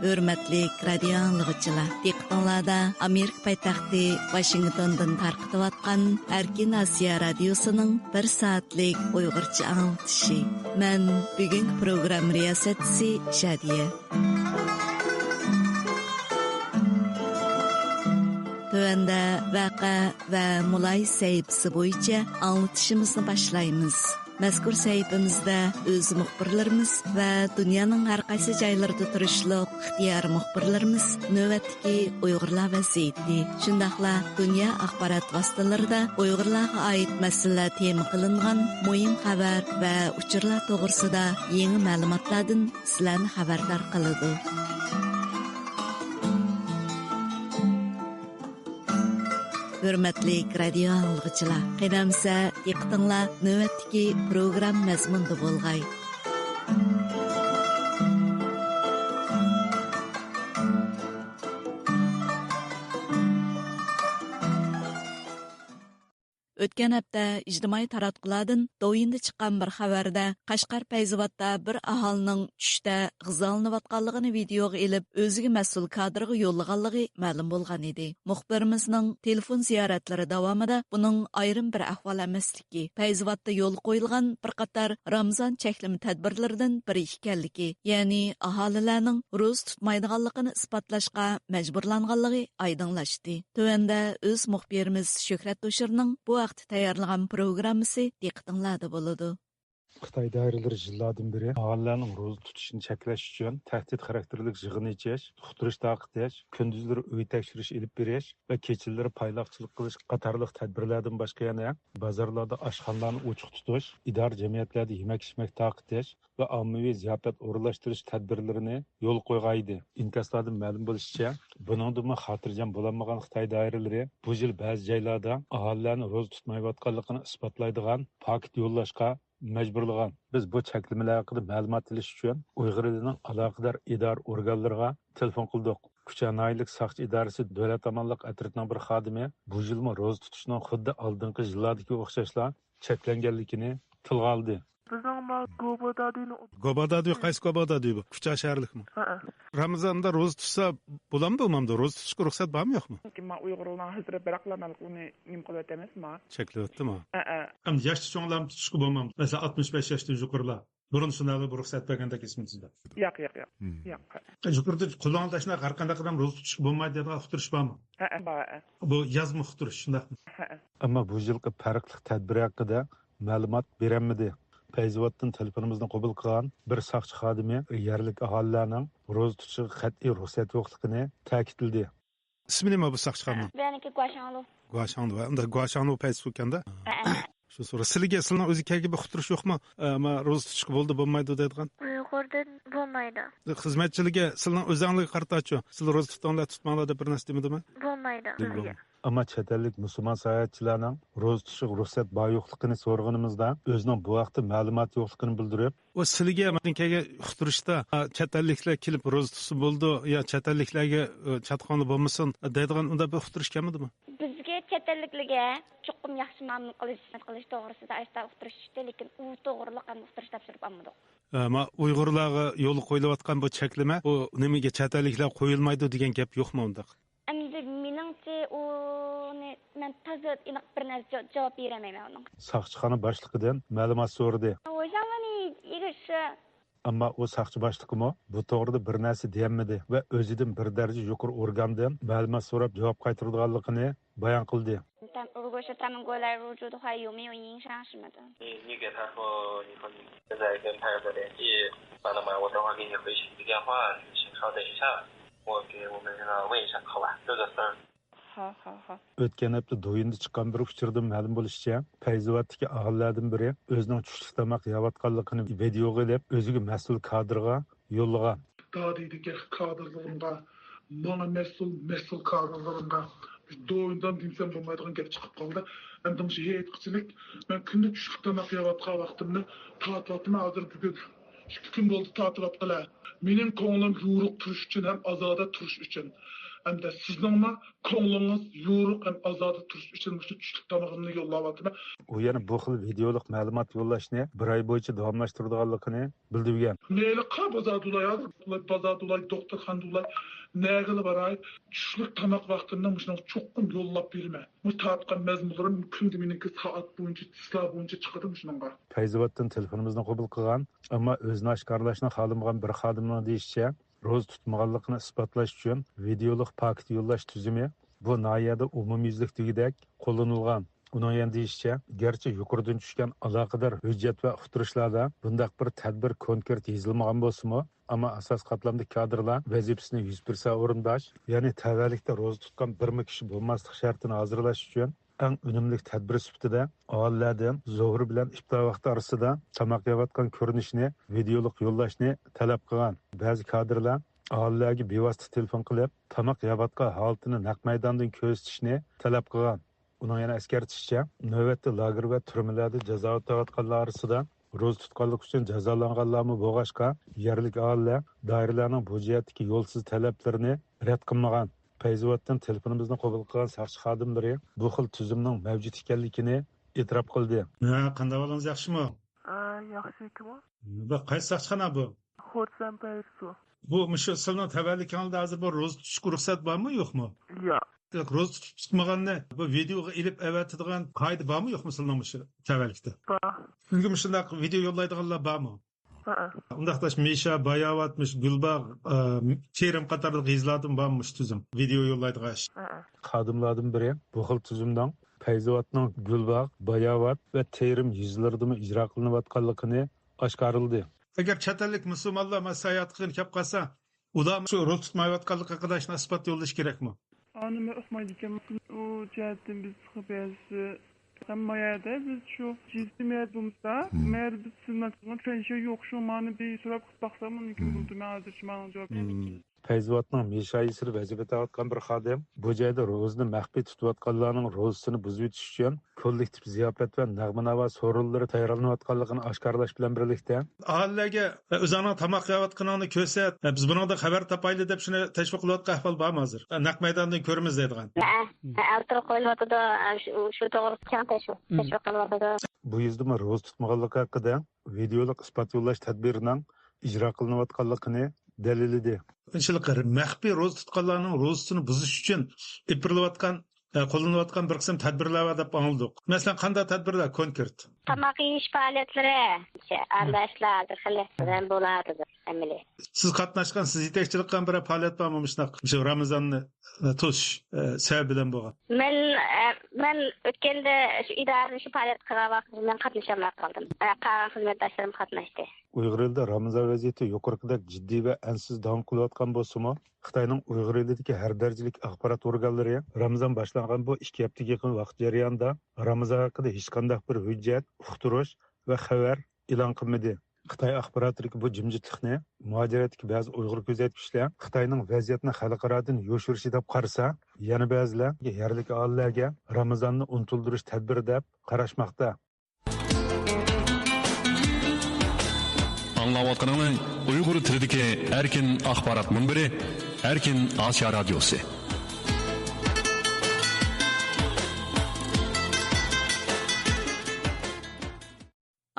ھۆرمەتلىك رادىيو ئاڭلىغۇچىلار، دىققىتىڭلاردا ئامېرىكا پايتەختى ۋاشىنگتوندىن تارقىتىۋاتقان ئەركىن ئاسىيا رادىيوسىنىڭ بىر سائەتلىك ئۇيغۇرچە ئاڭلىتىشى. مەن بۈگۈنكى پروگرامما رىياسەتچىسى شادىيە. تۆۋەندە ۋەقە ۋە مۇلاھىزە سەھىپىسى بويىچە ئاڭلىتىشىمىزنى باشلايمىز. مەزكۇر سەھىپىمىزدە ئۆز مۇخبىرلىرىمىز ۋە دۇنيانىڭ ھەر قايسى جايلىرىدا تۇرۇشلۇق ئىختىيارىي مۇخبىرلىرىمىز نۆۋەتتىكى ئۇيغۇرلار ۋەزىيىتى، شۇنداقلا دۇنيا ئاخبارات ۋاسىتىلىرىدا ئۇيغۇرلارغا ئائىت مەسىلىلەر تېما قىلىنغان مۇھىم خەۋەر ۋە ئۇچۇرلار توغرىسىدا يېڭى مەلۇماتلاردىن سىلەرنى خەۋەردار قىلىدۇ. ھۆرمەتلىك رادىيو ئاڭلىغۇچىلار، قېنى ئەمىسە دىققىتىڭلار نۆۋەتتىكى پروگرامما مەزمۇنىدا بولغاي. ئۆتكەن ھەپتە ئىجتىمائىي تاراتقۇلاردىن دوۋيىندا چىققان بىر خەۋەردە، قەشقەر پەيزىۋاتتا بىر ئاھالىنىڭ چۈشتە غىزالىنىۋاتقانلىقىنى ۋىدېئوغا ئېلىپ، ئۆزىگە مەسئۇل كادىرغا يوللىغانلىقى مەلۇم بولغان ئىدى. مۇخبىرىمىزنىڭ تېلېفون زىيارەتلىرى داۋامىدا بۇنىڭ ئايرىم بىر ئەھۋال ئەمەسلىكى، پەيزىۋاتتا يولغا قويۇلغان بىر قاتار رامىزان چەكلىمە تەدبىرلىرىدىن بىرى ئىكەنلىكى، يەنى ئاھالىلەرنىڭ روزا تۇتمايدىغانلىقىنى ئىسپاتلاشقا مەجبۇرلانغانلىقى ئايدىڭلاشتى. تۆۋەندە ئۆز مۇخبىرىمىز شۆھرەت ھوشۇرنىڭ بۇ ھەقتە تەييارلىغان پروگراممىسى دىققىتىڭلاردا بولىدۇ. خىتاي دائىرىلىرى يىللاردىن بېرى ئاھالىلەرنىڭ روزا تۇتۇشىنى چەكلەش ئۈچۈن تەھدىت خاراكتېرلىك يىغىن ئېچىش، ئۇقتۇرۇش تارقىتىش، كۈندۈزلىرى ئۆي تەكشۈرۈش ئېلىپ بېرىش ۋە كېچىلىرى پايلاقچىلىق قىلىش قاتارلىق تەدبىرلەردىن باشقا، يەنە بازارلاردا ئاشخانىلارنى ئوچۇق تۇتۇش، ئىدارە جەمئىيەتلەردە يېمەك-ئىچمەك تارقىتىش ۋە ئاممىۋى زىياپەت ئورۇنلاشتۇرۇش تەدبىرلىرىنى يولغا قويغانىدى. ئىنكاسلاردىن مەلۇم بولۇشىچە، بۇنىڭدىنمۇ خاتىرجەم بولالمىغان خىتاي دائىرىلىرى بۇ يىل بەزى جايلاردا ئاھالىلەرنىڭ روزا تۇتمايۋاتقانلىقىنى ئىسپاتلايدىغان پاكىت يوللاشقا مەجبۇرلىغان. بىز بۇ چەكلىمىلەر ھەققىدە مەلۇمات ئېلىش ئۈچۈن ئۇيغۇر ئېلىنىڭ ئالاقىدار ئىدارە ئورگانلىرىغا تېلېفون قىلدۇق. كۇچا ناھىيەلىك ساقچى ئىدارىسى دۆلەت ئامانلىق ئەترىتىنىڭ بىر خادىمى بۇ يىلمۇ روزا تۇتۇشنىڭ خۇددى ئالدىنقى يىللاردىكى ئوخشاشلا چەكلەنگەنلىكىنى تىلغا ئالدى. بىزنىڭ ما گوبادادىنى گوبادادۇي، قايسى گوبادادۇي بۇ؟ كۇچا شەھەرلىكمۇ؟ ھەئە. رامىزاندا روزا تۇتسا بولامدۇ، بولمامدۇ؟ روزا تۇتۇشقا رۇخسەت بارمۇ، يوقمۇ؟ لېكىن ما ئۇيغۇرلارنىڭ ھەزرىتى بىراقلا مانا ئۇنى نېمە قىلىۋەتەمىز ما. چەكلىۋەتتىمۇ؟ ھەئە. ئەمدى ياشتا چوڭلارمۇ تۇتۇشقا بولمامدۇ؟ مەسىلەن، ئاتمىش بەش ياشتىن يۇقىرىلار. بۇرۇن شۇنداق بىر رۇخسەت بەرگەندەك ئېسىمدە. ياق، ياق، ياق. مم. ياق. يۇقىرىدا قوللانغان تاشنا ھەر قانداق ئادەم روزا تۇتۇشقا بولمايدۇ دەيدىغان ئۇقتۇرۇش بارمۇ؟ ھەئە، بار. بۇ يازما ئۇقتۇرۇش، شۇنداقمۇ؟ ھەئە. ئەمما بۇ يىلقى پەرقلىق تەدبىر ھەققىدە مەلۇمات بېرەلمىدى. پەيزىۋاتتىن تېلېفونىمىزنى قوبۇل قىلغان بىر ساقچى خادىمى يەرلىك ئاھالىلەرنىڭ روزا تۇتۇشىغا قەتئىي رۇخسەت يوقلۇقىنى تەكىتلىدى. ئىسمى نېمە بۇ ساقچى خادىمنىڭ؟ بۇ يەنىكى گۇاشاڭلۇ. گۇاشاڭلۇ، ھە؟ ئۇنداق گۇاشاڭلۇ پەيزىۋاتكەندە؟ ھەئە. شۇ سورا. سىلىگە، سىلىنىڭ ئۆزى كەلگەن بىر ئۇقتۇرۇش يوقمۇ؟ ئە، ما روزا تۇتۇشقا بولدى، بولمايدۇ دەيدىغان؟ ئۇيغۇردىن بولمايدۇ. خىزمەتچىلىگە، سىلىنىڭ ئۆزەڭلىگە قارىتاچۇ؟ سىلى روزا تۇتۇڭلار، تۇتماڭلار دەپ بىر نەرسە دېمىدىمۇ؟ بولمايدۇ. دېمىدىمۇ. ئەمما چەت ئەللىك مۇسۇلمان ساياھەتچىلەرنىڭ روزا تۇتۇشىغا رۇخسەت بار يوقلۇقىنى سورىغىنىمىزدا، ئۆزىنىڭ بۇ ھەقتە مەلۇماتى يوقلۇقىنى بىلدۈرۈپ، ئۇ سىلىگە مەندىن كەلگەن ئۇقتۇرۇشتا، ئا، چەت ئەللىكلەر كېلىپ روزا تۇتسا بولىدۇ، يا چەت ئەللىكلەرگە، ئا، چاتىقىڭلار بولمىسۇن دەيدىغان ئۇنداق بىر ئۇقتۇرۇش كەلمىدىمۇ؟ بىزگە چەت ئەللىكلەرگە چوقۇم ياخشى مۇئامىلە قىلىش، خىزمەت قىلىش توغرىسىدا ئاشتا ئۇقتۇرۇش چۈشتى، لېكىن ئۇ توغرىلىق ھەم ئۇقتۇرۇش تاپشۇرۇپ ئالمىدۇق. ئە، ما ئۇيغۇرلارغا يولغا قويۇلۇۋاتقان بۇ چەكلىمە، بۇ نېمىگە چەت ئەللىكلەر قويۇلمايدۇ دېگەن گەپ يوقمۇ ئۇنداق؟ ئەمدى مېنىڭچە ئۇنى مەن تازا ئېنىق بىر نەرسە جا-، جاۋاب بېرەلمەيمەن ئۇنىڭغا. ساقچىخانا باشلىقىدىن مەلۇمات سورىدى. 我想问你一个事。 ئەمما ئۇ ساقچى باشلىقىمۇ بۇ توغرىدا بىر نەرسە دېيەلمىدى ۋە ئۆزىدىن بىر دەرىجە يۇقىرى ئورگاندىن مەلۇمات سوراپ جاۋاب قايتۇرىدىغانلىقىنى بايان قىلدى. 但如果是他们过来入住的话，有没有营商什么的？你你给他说，你说你现在跟朋友在联系，完了嘛，我等会儿给你回信息电话，你先稍等一下，我给我们那个问一下，好吧？这个事儿。 ھا، ھا، ھا. ئۆتكەن ھەپتە دويىندا چىققان بىر ئۇچۇردىن مەلۇم بولۇشىچە، پەيزىۋاتتىكى ئاغىنىلەردىن بىرى ئۆزىنىڭ چۈشلۈك تاماق يەۋاتقانلىقىنى ۋىدېئوغا ئېلىپ، ئۆزىگە مەسئۇل كادىرغا يوللىغان. دادىدىكى كادىرلىرىمغا، ماڭا مەسئۇل، مەسئۇل كادىرلىرىمغا دويىندام دېمىسەم بولمايدىغان گەپ چىقىپ قالدى. ئەمدى مۇشۇ ھېيتقىچىلىك مەن كۈندە چۈشلۈك تاماق يەۋاتقان ۋاقتىمنى تارتىۋاتىمەن ھازىر بۈگۈن. ئىككى كۈن بولدى تارتىۋاتقىلى. مېنىڭ كۆڭلۈم يورۇق تۇرۇش ئۈچۈن ھەم ئازادە تۇرۇش ئۈچۈن. ئەمدى سىزنىڭمۇ كۆڭلىڭىز يورۇق ھەم ئازادە تۇرۇش ئۈچۈن مۇشۇ چۈشلۈك تامىقىمنى يوللاۋاتىمەن. ئۇ يەنە بۇ خىل ۋىدېئولۇق مەلۇمات يوللاشنى بىر ئاي بويىچە داۋاملاشتۇرىدىغانلىقىنى بىلدۈرگەن. مەيلى قا بازاردا ئۇلاي، ھازىر بازاردا ئۇلاي، دوختۇرخانىدا ئۇلاي، نەگىلا باراي، چۈشلۈك تاماق ۋاقتىمدا مۇشۇنىڭغا چوقۇم يوللاپ بېرىمەن. مۇشۇ تارتقان مەزمۇنلىرىم كۈندە مېنىڭكى سائەت بويىچە، چىسلا بويىچە چىقىدۇ مۇشۇنىڭغا. پەيزىۋاتتىن تېلېفونىمىزنى قوبۇل قىلغان، ئەمما ئۆزىنى ئاشكارىلاشنى خالىمىغان بىر خادىمنىڭ دېيىشىچە، روزا تۇتمىغانلىقىنى ئىسپاتلاش ئۈچۈن ۋىدېئولۇق پاكىت يوللاش تۈزۈمى بۇ ناھىيەدە ئومۇميۈزلۈك دېگۈدەك قوللىنىلغان. ئۇنىڭ يەنە دېيىشىچە، گەرچە يۇقىرىدىن چۈشكەن ئالاقىدار ھۆججەت ۋە ئۇقتۇرۇشلاردا بۇنداق بىر تەدبىر كونكرېت يېزىلمىغان بولسىمۇ، ئەمما ئاساسىي قاتلامدىكى كادىرلار ۋەزىپىسىنى يۈز پىرسەنت ئورۇنداش، يەنى تەۋەلىكتە روزا تۇتقان بىرمۇ كىشى بولماسلىق شەرتىنى ھازىرلاش ئۈچۈن ئەڭ ئۈنۈملۈك تەدبىر سۈپىتىدە ئاھالىلەردىن زوھۇر بىلەن ئىپتار ۋاقتى ئارىسىدا تاماق يەۋاتقان كۆرۈنۈشنى ۋىدېئولۇق يوللاشنى تەلەپ قىلغان. بەزى كادىرلار ئاھالىلەرگە بىۋاسىتە تېلېفون قىلىپ، تاماق يەۋاتقان ھالىتىنى نەق مەيداندىن كۆرسىتىشنى تەلەپ قىلغان. ئۇنىڭ يەنە ئەسكەرتىشىچە، نۆۋەتتە لاگېر ۋە تۈرمىلەردە جازا ئۆتەۋاتقانلار ئارىسىدا روزا تۇتقانلىقى ئۈچۈن جازالانغانلارمۇ بولغاچقا، يەرلىك ئاھالىلەر دائىرىلەرنىڭ بۇ جەھەتتىكى يولسىز تەلەپلىرىنى رەت قىلمىغان. پەيزىۋاتتىن تېلېفونىمىزنى قوبۇل قىلغان ساقچى خادىملىرى بۇ خىل تۈزۈمنىڭ مەۋجۇت ئىكەنلىكىنى ئېتىراپ قىلدى. ھە، قانداق ئەھۋالىڭىز، ياخشىمۇ؟ ھە، ياخشى، كىم ئۇ؟ بۇ قايسى ساقچىخانا بۇ؟ خورسەن پەيرسۇ. بۇ مۇشۇ سىلىنىڭ تەۋەلىكىڭىزدە ھازىر بۇ روزا تۇتۇشقا رۇخسەت بارمۇ، يوقمۇ؟ ياق. روزا تۇتۇپ تۇتمىغاننى بۇ ۋىدېئوغا ئېلىپ ئەۋەتىدىغان قائىدە بارمۇ، يوقمۇ سىلىنىڭ مۇشۇ تەۋەلىكتە؟ بار. سىزگە مۇشۇنداق ۋىدېئو يوللايدىغانلار بارمۇ؟ ھەئە. ئۇنداقتا مىشا، باياۋات، مۇشۇ گۈلباغ، ئە، تېرىم قاتارلىق يېزىلاردىن بارمۇ مۇشۇ تۈزۈم؟ ۋىدېئو يوللايدىغان ئىش. ھەئە. خادىملاردىن بىرى بۇ خىل تۈزۈمنىڭ پەيزىۋاتنىڭ گۈلباغ، باياۋات ۋە تېرىم يېزىلىرىدىمۇ ئىجرا قىلىنىۋاتقانلىقىنى ئاشكارىلىدى. ئەگەر چەت ئەللىك مۇسۇلمانلار مانا ساياھەت قىلغىلى كەپ قالسا، ئۇلار شۇ روزا تۇتمايۋاتقانلىقى ھەققىدە شۇنداق ئىسپات يوللىشى كېرەكمۇ؟ ئانىمۇ ئۇقمايدىكەن. ئۇ جەھەتتىن بىز خەۋەرسىز. ھەممە يەردە بىز شۇ جىسىم يەردە بولمىسا، مم. مەيەردە بىز سىناق قىلغان چۈەنشە يوق، شۇ مانى بىر سوراپ باقسام، مۇمكىن مم. بولىدۇ. مەن ھازىرچە ماڭا جاۋاب مم. بېرىدىكەن. پەيزىۋاتنىڭ مىشا يېزىسىدا ۋەزىپە ئېتىۋاتقان بىر خادىم بۇ جايدا روزىنى مەخپىي تۇتۇۋاتقانلارنىڭ روزىسىنى بۇزۇۋېتىش ئۈچۈن كوللېكتىپ زىياپەت ۋە نەغمە-ناۋا سورۇنلىرى تەييارلىنىۋاتقانلىقىنى ئاشكارىلاش بىلەن بىرلىكتە، ئاھالىلەرگە ئۆزۈڭنىڭ تاماق يەۋاتقىنىڭنى كۆرسەت، بىز بۇنىڭدىن خەۋەر تاپايلى دەپ شۇنى تەشۋىق قىلىۋاتقان ئەھۋال بارمۇ ھازىر؟ نەق مەيداندىن كۆرىمىز دەيدىغان. ھە، ھە، ئەلتىر قويۇلۇۋاتىدۇ، شۇ، شۇ توغرىسىدا كەڭ تەشۋىق، مم. تەشۋىق قىلىنىۋاتىدۇ. بۇ يېزىدىمۇ روزا تۇتمىغانلىقى ھەققىدە ۋىدېئولۇق ئىسپات يوللاش تەدبىرىنىڭ ئىجرا قىلىنىۋاتقانلىقىنى دەلىللىدى. شۇنچىلىك مەخپىي روزا تۇتقانلارنىڭ روزىسىنى بۇزۇش ئۈچۈن ئېلىپ بېرىلىۋاتقان، ئە، قوللىنىلىۋاتقان بىر قىسىم تەدبىرلەر بار دەپ ئاڭلىدۇق. مەسىلەن، قانداق تەدبىرلەر كونكرېت؟ تاماق يېيىش پائالىيەتلىرى، ئارىلاشلار، ھەر خىل بىلەن بولىدۇ ئەمەلىي. سىز قاتناشقان، سىز يېتەكچىلىك قىلغان بىرەر پائالىيەت بارمۇ مۇشۇنداق، مۇشۇ رامىزاننى توسۇش، ئە، سەۋەبى بىلەن بولغان؟ مەن، ئە، مەن ئۆتكەندە شۇ ئىدارىنىڭ شۇ پائالىيەت قىلغان ۋاقتىدا مەن قاتنىشالماي قالدىم. ئە، قالغان خىزمەتداشلىرىم قاتناشتى. ئۇيغۇر ئېلىدە رامىزان ۋەزىيىتى يۇقىرىقىدەك جىددىي ۋە ئەنسىز داۋام قىلىۋاتقان بولسىمۇ، خىتاينىڭ ئۇيغۇر ئېلىدىكى ھەر دەرىجىلىك ئاخبارات ئورگانلىرى رامىزان باشلانغان بۇ ئىككى ھەپتىگە يېقىن ۋاقىت جەريانىدا رامىزان ھەققىدە ھېچقانداق بىر ھۆججەت، ئۇقتۇرۇش ۋە خەۋەر ئېلان قىلمىدى. خىتاي ئاخباراتىدىكى بۇ جىمجىتلىقنى مۇھاجىرەتتىكى بەزى ئۇيغۇر كۆزەتكۈچىلەر خىتاينىڭ ۋەزىيەتنى خەلقئارادىن يوشۇرۇشى دەپ قارىسا، يەنە بەزىلەر يەرلىك ئاھالىلەرگە رامىزاننى ئۇنتۇلدۇرۇش تەدبىرى دەپ قاراشماقتا. ئاڭلاۋاتقىنىڭلار ئۇيغۇر تىلىدىكى ئەركىن ئاخبارات مۇنبىرى، ئەركىن ئاسىيا رادىيوسى.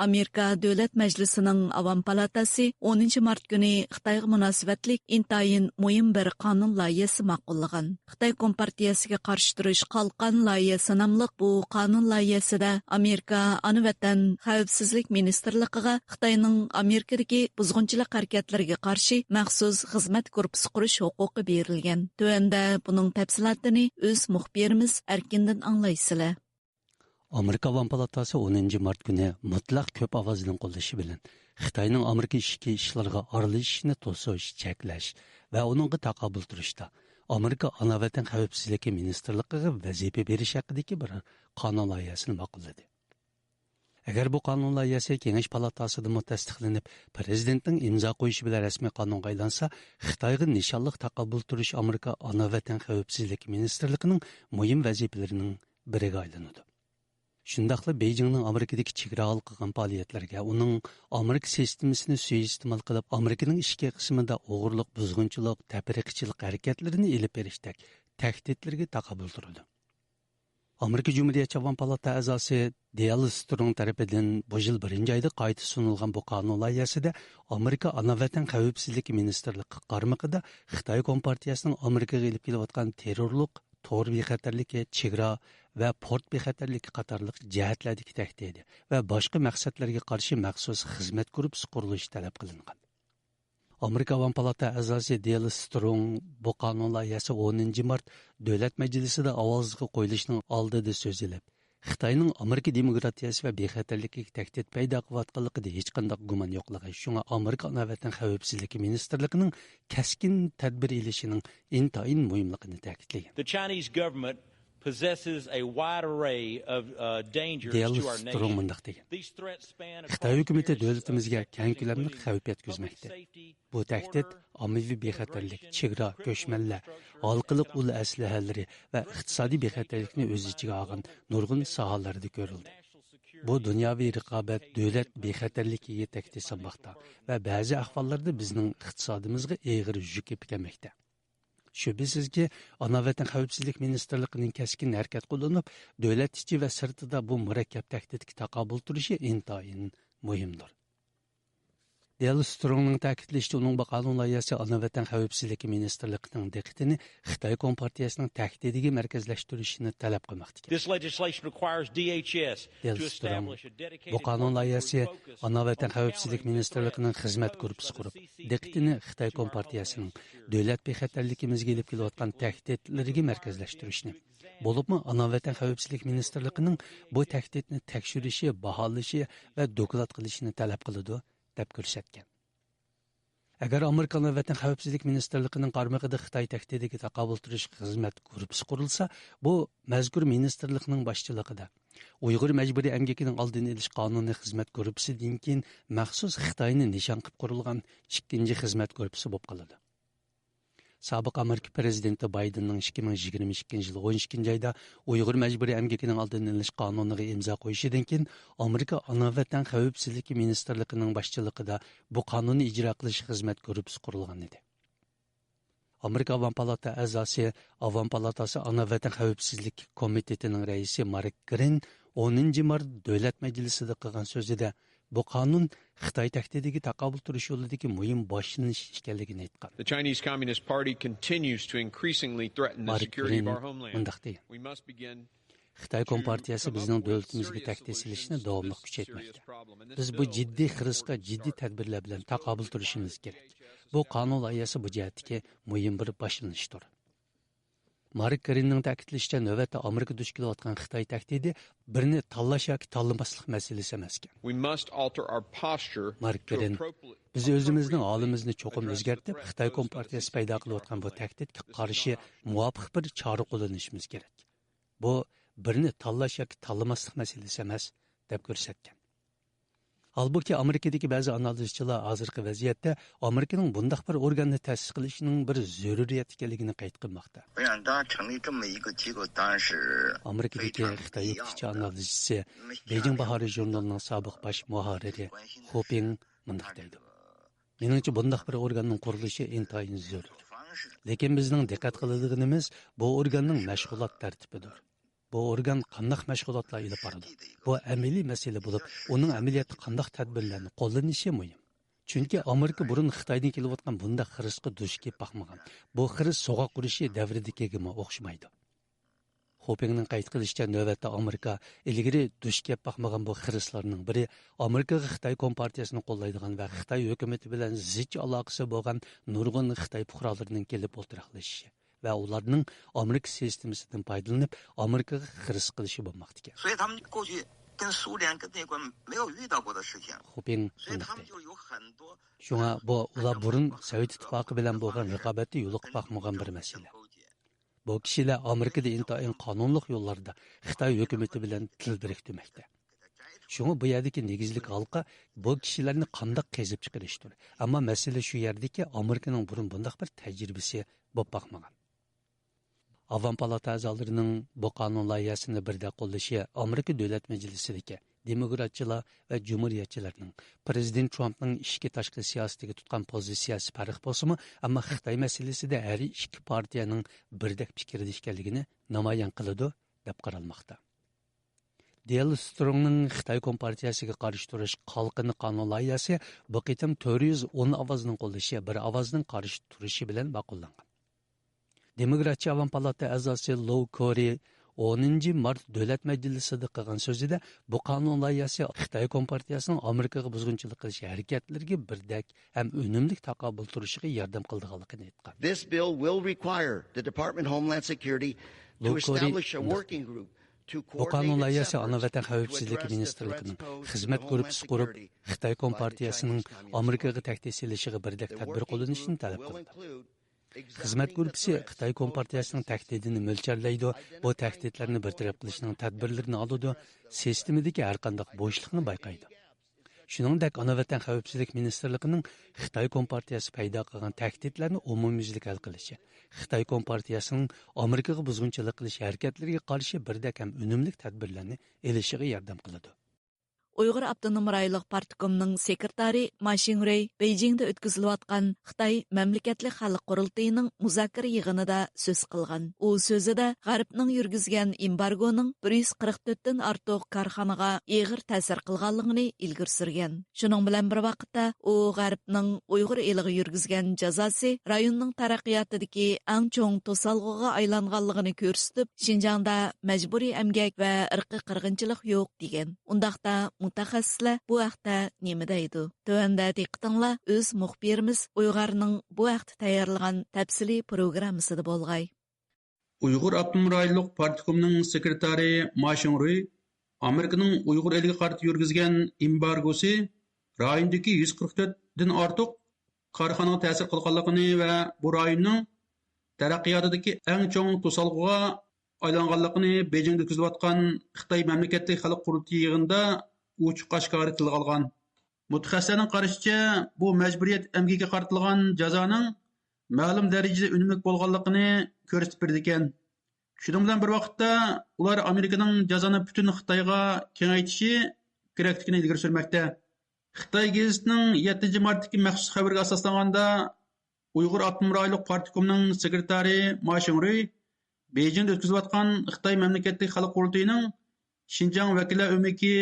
ئامېرىكا دۆلەت مەجلىسىنىڭ ئاۋام پالاتاسى ئونىنچى مارت كۈنى خىتايغا مۇناسىۋەتلىك ئىنتايىن مۇھىم بىر قانۇن لايىھەسى ماقۇللىغان. خىتاي كومپارتىيەسىگە قارشى تۇرۇش قالقان لايىھەسى ناملىق بۇ قانۇن لايىھەسىدە ئامېرىكا ئانا ۋەتەن خەۋپسىزلىك مىنىستىرلىقىغا خىتاينىڭ ئامېرىكىدىكى بۇزغۇنچىلىق ھەرىكەتلىرىگە قارشى مەخسۇس خىزمەت گۇرۇپپىسى قۇرۇش ھوقۇقى بېرىلگەن. تۆۋەندە بۇنىڭ تەپسىلاتىنى ئۆز مۇخبىرىمىز ئەركىندىن ئاڭلايسىلەر. ئامېرىكا ئاۋام پالاتاسى ئونىنچى مارت كۈنى مۇتلەق كۆپ ئاۋازنىڭ قوللىشى بىلەن خىتاينىڭ ئامېرىكا ئىچكى ئىشلىرىغا ئارىلىشىشىنى توسۇش، چەكلەش ۋە ئۇنىڭغا تاقابىل تۇرۇشتا ئامېرىكا ئانا ۋەتەن خەۋپسىزلىكى مىنىستىرلىقىغا ۋەزىپە بېرىش ھەققىدىكى بىر قانۇن لايىھەسىنى ماقۇللىدى. ئەگەر بۇ قانۇن لايىھەسى كېڭەش پالاتاسىدىمۇ تەستىقلىنىپ، پىرېزىدېنتنىڭ ئىمزا قويۇشى بىلەن رەسمىي قانۇنغا ئايلانسا، خىتايغا نىشانلىق تاقابىل تۇرۇش ئامېرىكا ئانا ۋەتەن خەۋپسىزلىكى مىنىستىرلىقىنىڭ مۇھىم ۋەزىپىلىرىنىڭ بىرىگە ئايلىنىدۇ. شۇنداقلا بېيجىڭنىڭ ئامېرىكىدىكى چېگرا ھالقىغان پائالىيەتلىرىگە، ئۇنىڭ ئامېرىكا سىستېمىسىنى سۇيىئىستېمال قىلىپ، ئامېرىكىنىڭ ئىچكى قىسمىدا ئوغرىلىق، بۇزغۇنچىلىق، تەپرىقىچىلىق ھەرىكەتلىرىنى ئېلىپ بېرىشتەك تەھدىتلىرىگە تاقابىل تۇرىدۇ. ئامېرىكا جۇمھۇرىيەتچى ئاۋام پالاتا ئەزاسى دېيال سترونگ تەرىپىدىن بۇ يىل بىرىنچى ئايدا قايتا سۇنۇلغان بۇ قانۇن لايىھەسىدە ئامېرىكا ئانا ۋەتەن خەۋپسىزلىكى مىنىستىرلىقى قارمىقىدا خىتاي كومپارتىيەسىنىڭ ئامېرىكىغا ئېلىپ كېلىۋاتقان تېررورلۇق، تور بىخەتەرلىكى، چېگرا ۋە پورت بىخەتەرلىكى قاتارلىق جەھەتلەردىكى تەھدىتى ۋە باشقا مەقسەتلەرگە قارشى مەخسۇس خىزمەت گۇرۇپپىسى قۇرۇلۇشى تەلەپ قىلىنغان. ئامېرىكا ئاۋام پالاتا ئەزاسى دېيال سترونگ بۇ قانۇن لايىھەسى ئونىنچى مارت دۆلەت مەجلىسىدە ئاۋازغا قويۇلۇشنىڭ ئالدىدا سۆزلەپ، خىتاينىڭ ئامېرىكا دېموكراتىيەسى ۋە بىخەتەرلىكىگە تەھدىت پەيدا قىلىۋاتقانلىقىدا ھېچقانداق گۇمان يوقلۇقى، شۇڭا ئامېرىكا ئانا ۋەتەن خەۋپسىزلىكى مىنىستىرلىقىنىڭ كەسكىن تەدبىر ئېلىشىنىڭ ئىنتايىن مۇھىملىقىنى تەكىتلىگەن. The Chinese government possesses a wide array of, uh, dangers دېيال to our سترونگ nation. مۇنداق دېگەن. These threats span خىتاي across ھۆكۈمىتى various دۆلىتىمىزگە subsectors, كەڭ كۆلەملىك including خەۋپ يەتكۈزمەكتە. بۇ تەھدىت ئاممىۋى بىخەتەرلىك، چېگرا، كۆچمەنلەر، ھالقىلىق ئۇل ئەسلىھەلىرى ۋە ئىقتىسادىي بىخەتەرلىكنى ئۆز ئىچىگە ئالغان نۇرغۇن ساھەلەردە كۆرۈلدى. بۇ دۇنياۋى رىقابەت، دۆلەت بىخەتەرلىكىگە تەھدىت سالماقتا ۋە بەزى ئەھۋاللاردا بىزنىڭ ئىقتىسادىمىزغا ئېغىر يۈك ئېلىپ كەلمەكتە. شۈبھىسىزكى، ئانا ۋەتەن خەۋپسىزلىك مىنىستىرلىقىنىڭ كەسكىن ھەرىكەت قوللىنىپ، دۆلەت ئىچى ۋە سىرتىدا بۇ مۇرەككەپ تەھدىتكە تاقابىل تۇرۇشى ئىنتايىن مۇھىمدۇر. دېيال سترونگنىڭ تەكىتلىشىچە، ئۇنىڭ بۇ قانۇن لايىھەسى ئانا ۋەتەن خەۋپسىزلىكى مىنىستىرلىقىنىڭ دىققىتىنى خىتاي كومپارتىيەسىنىڭ تەھدىتىگە مەركەزلەشتۈرۈشىنى تەلەپ قىلماقتا ئىكەن. This legislation requires D H S دېيال to سترونگ، establish a dedicated بۇ قانۇن لايىھەسى ئانا ۋەتەن خەۋپسىزلىك مىنىستىرلىقىنىڭ خىزمەت گۇرۇپپىسى قۇرۇپ، دىققىتىنى خىتاي كومپارتىيەسىنىڭ دۆلەت بىخەتەرلىكىمىزگە ئېلىپ كېلىۋاتقان تەھدىتلىرىگە مەركەزلەشتۈرۈشنى، بولۇپمۇ ئانا ۋەتەن خەۋپسىزلىك مىنىستىرلىقىنىڭ بۇ تەھدىتنى تەكشۈرۈشى، باھالىشى ۋە دوكلات قىلىشىنى تەلەپ قىلىدۇ، دەپ كۆرسەتكەن. ئەگەر ئامېرىكا ئانا ۋەتەن خەۋپسىزلىك مىنىستىرلىقىنىڭ قارمىقىدا خىتاي تەھدىتىگە تاقابىل تۇرۇش خىزمەت گۇرۇپپىسى قۇرۇلسا، بۇ مەزكۇر مىنىستىرلىقنىڭ باشچىلىقىدا ئۇيغۇر مەجبۇرىي ئەمگىكىنىڭ ئالدىنى ئېلىش قانۇنى خىزمەت گۇرۇپپىسىدىن كېيىن مەخسۇس خىتاينى نىشان قىلىپ قۇرۇلغان ئىككىنچى خىزمەت گۇرۇپپىسى بولۇپ قالىدۇ. سابىق ئامېرىكا پىرېزىدېنتى بايدېننىڭ ئىككى مىڭ يىگىرمە ئىككىنچى يىل ئون ئىككىنچى ئايدا ئۇيغۇر مەجبۇرىي ئەمگىكىنىڭ ئالدىنى ئېلىش قانۇنىغا ئىمزا قويۇشىدىن كېيىن، ئامېرىكا ئانا ۋەتەن خەۋپسىزلىكى مىنىستىرلىقىنىڭ باشچىلىقىدا بۇ قانۇننى ئىجرا قىلىش خىزمەت گۇرۇپپىسى قۇرۇلغان ئىدى. ئامېرىكا ئاۋام پالاتا ئەزاسى، ئاۋام پالاتاسى ئانا ۋەتەن خەۋپسىزلىك كومىتېتىنىڭ رەئىسى مارك گرىن ئونىنچى مارت دۆلەت مەجلىسىدە قىلغان سۆزىدە، بۇ قانۇن خىتاي تەھدىتىگە تاقابىل تۇرۇش يولىدىكى مۇھىم باشلىنىش ئىكەنلىكىنى ئېيتقان. The Chinese Communist Party continues to increasingly threaten the مارك security of گرىن our homeland. مۇنداق دېگەن. We must begin خىتاي كومپارتىيەسى بىزنىڭ دۆلىتىمىزگە تەھدىت سېلىشنى داۋاملىق كۈچەيتمەكتە. بىز بۇ جىددىي خىرىسقا جىددىي تەدبىرلەر بىلەن تاقابىل تۇرۇشىمىز كېرەك. بۇ قانۇن لايىھەسى بۇ جەھەتتىكى مۇھىم بىر باشلىنىشتۇر. مارك گرىننىڭ تەكىتلىشىچە، نۆۋەتتە ئامېرىكا دۇچ كېلىۋاتقان خىتاي تەھدىتى بىرنى تاللاش ياكى تاللىماسلىق مەسىلىسى ئەمەسكەن. We must alter our posture مارك to گرىن، appropriately بىز ئۆزىمىزنىڭ ھالىمىزنى چوقۇم ئۆزگەرتىپ، خىتاي كومپارتىيەسى پەيدا قىلىۋاتقان بۇ تەھدىتكە قارشى مۇۋاپىق بىر چارە قوللىنىشىمىز كېرەك. بۇ بىرنى تاللاش ياكى تاللىماسلىق مەسىلىسى ئەمەس، دەپ كۆرسەتكەن. ھالبۇكى، ئامېرىكىدىكى بەزى ئانالىزچىلار ھازىرقى ۋەزىيەتتە ئامېرىكىنىڭ بۇنداق بىر ئورگاننى تەسىس قىلىشنىڭ بىر زۆرۈرىيەت ئىكەنلىكىنى قەيت قىلماقتا. 我想，当成立这么一个机构，当然是非常必要的。 ئامېرىكىدىكى خىتاي ئۆكتىچى ئانالىزچىسى، بېيجىڭ باھارى ژۇرنىلىنىڭ سابىق باش مۇھەررىرى خۇ پىڭ مۇنداق دەيدۇ: مېنىڭچە، بۇنداق بىر ئورگاننىڭ قۇرۇلۇشى ئىنتايىن زۆرۈر. لېكىن بىزنىڭ دىققەت قىلىدىغىنىمىز بۇ ئورگاننىڭ مەشغۇلات تەرتىپىدۇر. بۇ ئورگان قانداق مەشغۇلاتلار ئېلىپ بارىدۇ؟ بۇ ئەمەلىي مەسىلە بولۇپ، ئۇنىڭ ئەمەلىيەتتە قانداق تەدبىرلەرنى قوللىنىشى مۇھىم. چۈنكى ئامېرىكا بۇرۇن خىتايدىن كېلىۋاتقان بۇنداق خىرىسقا دۇچ كېلىپ باقمىغان. بۇ خىرىس سوغۇق ئۇرۇشى دەۋرىدىكىگىمۇ ئوخشىمايدۇ. خۇپىڭنىڭ قەيت قىلىشىچە، نۆۋەتتە ئامېرىكا ئىلگىرى دۇچ كېلىپ باقمىغان بۇ خىرىسلارنىڭ بىرى، ئامېرىكىغا خىتاي كومپارتىيەسىنى قوللايدىغان ۋە خىتاي ھۆكۈمىتى بىلەن زىچ ئالاقىسى بولغان نۇرغۇن خىتاي پۇقرالىرىنىڭ كېلىپ ئولتۇراقلىشىشى ۋە ئۇلارنىڭ ئامېرىكا سىستېمىسىدىن پايدىلىنىپ، ئامېرىكىغا خىرىس قىلىشى بولماقتا ئىكەن. 所以他们过去跟苏联跟那个没有遇到过的事情。 خۇپىڭ 所以他们就有很多 شۇڭا بۇ ئۇلار بۇرۇن سوۋېت ئىتتىپاقى بىلەن بولغان رىقابەتتە يولۇقۇپ باقمىغان بىر مەسىلە. بۇ كىشىلەر ئامېرىكىدا ئىنتايىن قانۇنلۇق يوللاردا خىتاي ھۆكۈمىتى بىلەن تىل بىرىكتۈرمەكتە. شۇڭا بۇ يەردىكى نېگىزلىك ھالقا بۇ كىشىلەرنى قانداق قېزىپ چىقىرىشتۇر. ئەمما مەسىلە شۇ يەردىكى، ئامېرىكىنىڭ بۇرۇن بۇنداق بىر تەجرىبىسى بولۇپ باقمىغان. ئاۋام پالاتا ئەزالىرىنىڭ بۇ قانۇن لايىھەسىنى بىردەك قوللىشى ئامېرىكا دۆلەت مەجلىسىدىكى دېموكراتچىلار ۋە جۇمھۇرىيەتچىلەرنىڭ پىرېزىدېنت ترامپنىڭ ئىچكى تاشقى سىياسىتىگە تۇتقان پوزىتسىيەسى پەرق بولسىمۇ، ئەمما خىتاي مەسىلىسىدە ھەر ئىككى پارتىيەنىڭ بىردەك پىكىردە ئىكەنلىكىنى نامايان قىلىدۇ، دەپ قارالماقتا. دېيل سترونگنىڭ خىتاي كومپارتىيەسىگە قارشى تۇرۇش قالقىنى قانۇن لايىھەسى بۇ قېتىم تۆت يۈز ئون ئاۋازنىڭ قوللىشى، بىر ئاۋازنىڭ قارشى تۇرۇشى بىلەن ماقۇللانغان. دېموكراتچى ئاۋام پالاتا ئەزاسى لو كورى ئونىنچى مارت دۆلەت مەجلىسىدە قىلغان سۆزىدە، بۇ قانۇن لايىھەسى خىتاي كومپارتىيەسىنىڭ ئامېرىكىغا بۇزغۇنچىلىق قىلىش ھەرىكەتلىرىگە بىردەك ھەم ئۈنۈملۈك تاقابىل تۇرۇشىغا ياردەم قىلىدىغانلىقىنى ئېيتقان. This bill will require the Department of Homeland Security to لو كورى establish a مۇنداق working group to بۇ قانۇن coordinate لايىھەسى ئانا ۋەتەن خەۋپسىزلىكى مىنىستىرلىكىنىڭ خىزمەت گۇرۇپپىسى قۇرۇپ، خىتاي كومپارتىيەسىنىڭ ئامېرىكىغا تەھدىت سېلىشىغا بىردەك تەدبىر قوللىنىشىنى تەلەپ قىلىدۇ. خىزمەت گۇرۇپپىسى خىتاي كومپارتىيەسىنىڭ تەھدىتىنى مۆلچەرلەيدۇ، بۇ تەھدىتلەرنى بىر تەرەپ قىلىشنىڭ تەدبىرلىرىنى ئالىدۇ، سىستېمىدىكى ھەر قانداق بوشلۇقنى بايقايدۇ. شۇنىڭدەك، ئانا ۋەتەن خەۋپسىزلىك مىنىستىرلىقىنىڭ خىتاي كومپارتىيەسى پەيدا قىلغان تەھدىتلەرنى ئومۇميۈزلۈك ھەل قىلىشى، خىتاي كومپارتىيەسىنىڭ ئامېرىكىغا بۇزغۇنچىلىق قىلىش ھەرىكەتلىرىگە قارشى بىردەك ھەم ئۈنۈملۈك تەدبىرلەرنى ئېلىشىغا ياردەم قىلىدۇ. ئۇيغۇر ئاپتونوم رايونلۇق پارتكومنىڭ سېكرېتارى ما شىڭرۇي بېيجىڭدا ئۆتكۈزۈلۈۋاتقان خىتاي مەملىكەتلىك خەلق قۇرۇلتىيىنىڭ مۇزاكىرە يىغىنىدا سۆز قىلغان. ئۇ سۆزىدە غەربنىڭ يۈرگۈزگەن ئېمبارگونىڭ بىر يۈز قىرىق تۆتتىن ئارتۇق كارخانىغا ئېغىر تەسىر قىلغانلىقىنى ئىلگىرى سۈرگەن. شۇنىڭ بىلەن بىر ۋاقىتتا، ئۇ غەربنىڭ ئۇيغۇر ئېلىغا يۈرگۈزگەن جازاسى رايوننىڭ تەرەققىياتىدىكى ئەڭ چوڭ توسالغۇغا ئايلانغانلىقىنى كۆرسىتىپ، شىنجاڭدا مەجبۇرىي ئەمگەك ۋە ئىرقىي قىرغىنچىلىق يوق، دېگەن. ئۇنداقتا مۇتەخەسسىسلەر بۇ ھەقتە نېمە دەيدۇ؟ تۆۋەندە دىققىتىڭلار ئۆز مۇخبىرىمىز ئۇيغارنىڭ بۇ ھەقتە تەييارلىغان تەپسىلىي پروگراممىسىدا بولغاي. ئۇيغۇر ئاپتونوم رايونلۇق پارتكومنىڭ سېكرېتارى ما شىڭرۇي ئامېرىكىنىڭ ئۇيغۇر ئېلىگە قارىتا يۈرگۈزگەن ئېمبارگوسى رايوندىكى يۈز قىرىق تۆتتىن ئارتۇق كارخانىغا تەسىر قىلغانلىقىنى ۋە بۇ رايوننىڭ تەرەققىياتىدىكى ئەڭ چوڭ توسالغۇغا ئايلانغانلىقىنى بېيجىڭدا ئۆتكۈزۈلۈۋاتقان خىتاي مەملىكەتلىك خەلق قۇرۇلتىيى يىغىنىدا ئوچۇق ئاشكارا تىلغا ئالغان. مۇتەخەسسىسلەرنىڭ قارىشىچە، بۇ مەجبۇرىيەت ئەمگىكىگە قارىتىلغان جازانىڭ مەلۇم دەرىجىدە ئۈنۈملۈك بولغانلىقىنى كۆرسىتىپ بېرىدىكەن. شۇنىڭ بىلەن بىر ۋاقىتتا، ئۇلار ئامېرىكىنىڭ جازانى پۈتۈن خىتايغا كېڭەيتىشى كېرەكلىكىنى ئىلگىرى سۈرمەكتە. خىتاي گېزىتىنىڭ يەتتىنچى مارتتىكى مەخسۇس خەۋىرىگە ئاساسلانغاندا، ئۇيغۇر ئاپتونوم رايونلۇق پارتكومنىڭ سېكرېتارى ما شىڭرۇي بېيجىڭدا ئۆتكۈزۈلۈۋاتقان خىتاي مەملىكەتلىك خەلق قۇرۇلتىيىنىڭ شىنجاڭ ۋەكىللەر ئۆمىكى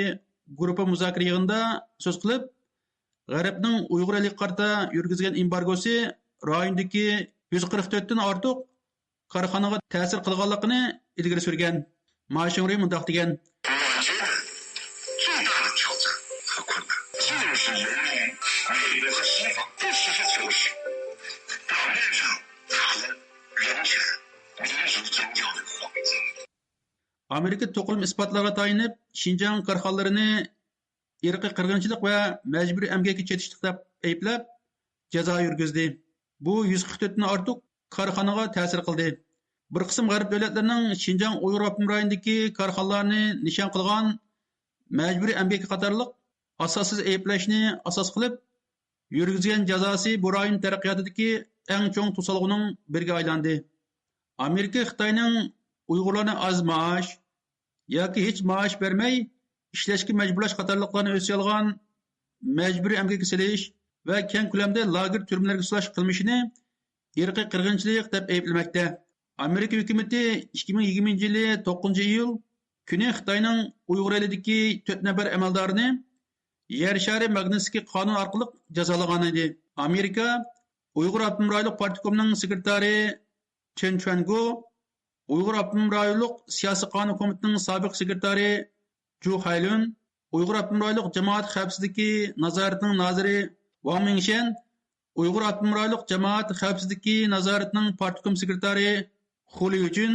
گۇرۇپپا مۇزاكىرە يىغىنىدا سۆز قىلىپ، غەربنىڭ ئۇيغۇر ئېلىگە قارىتا يۈرگۈزگەن ئېمبارگوسى رايوندىكى يۈز قىرىق تۆتتىن ئارتۇق كارخانىغا تەسىر قىلغانلىقىنى ئىلگىرى سۈرگەن. ما شىڭرۇي مۇنداق دېگەن. 最大的挑战和困难，就是人类与美国和西方不实施侵略。表面上打着人权、民族、宗教的幌子， ئامېرىكا توقۇلما ئىسپاتلارغا تايىنىپ، شىنجاڭ كارخانىلىرىنى ئىرقىي قىرغىنچىلىق ۋە مەجبۇرىي ئەمگەككە چېتىشلىق دەپ ئەيىبلەپ، جازا يۈرگۈزدى. بۇ يۈز قىرىق تۆتتىن ئارتۇق كارخانىغا تەسىر قىلدى. بىر قىسىم غەرب دۆلەتلىرىنىڭ شىنجاڭ ئۇيغۇر ئاپتونوم رايونىدىكى كارخانىلارنى نىشان قىلغان مەجبۇرىي ئەمگەك قاتارلىق ئاساسسىز ئەيىبلەشنى ئاساس قىلىپ، يۈرگۈزگەن جازاسى بۇ رايون تەرەققىياتىدىكى ئەڭ چوڭ توسالغۇنىڭ بىرىگە ئايلاندى. ئامېرىكا خىتاينىڭ ئۇيغۇرلارنى ئاز مائاش ياكى ھېچ مائاش بەرمەي ئىشلەشكە مەجبۇرلاش قاتارلىقلارنى ئۆز ئىچىگە ئالغان مەجبۇرىي ئەمگەككە سېلىش ۋە كەڭ كۆلەمدە لاگېر تۈرمىلەرگە سولاش قىلمىشىنى ئىرقىي قىرغىنچىلىق دەپ ئەيىبلىمەكتە. ئامېرىكا ھۆكۈمىتى ئىككى مىڭ يىگىرمىنچى يىلى توققۇزىنچى ئىيۇل كۈنى خىتاينىڭ ئۇيغۇر ئېلىدىكى تۆت نەپەر ئەمەلدارىنى يەر شارى ماگنىتسكىي قانۇن ئارقىلىق جازالىغان ئىدى. ئامېرىكا ئۇيغۇر ئاپتونوم رايونلۇق پارتكومنىڭ سېكرېتارى چېن چۈەنگو، ئۇيغۇر ئاپتونوم رايونلۇق سىياسىي قانۇن كومىتېتىنىڭ سابىق سېكرېتارى جۇ خەيلۈن، ئۇيغۇر ئاپتونوم رايونلۇق جامائەت خەۋپسىزلىكى نازارىتىنىڭ نازىرى ۋاڭ مىڭشيەن، ئۇيغۇر ئاپتونوم رايونلۇق جامائەت خەۋپسىزلىكى نازارىتىنىڭ پارتكوم سېكرېتارى خۇ ليۇجۈن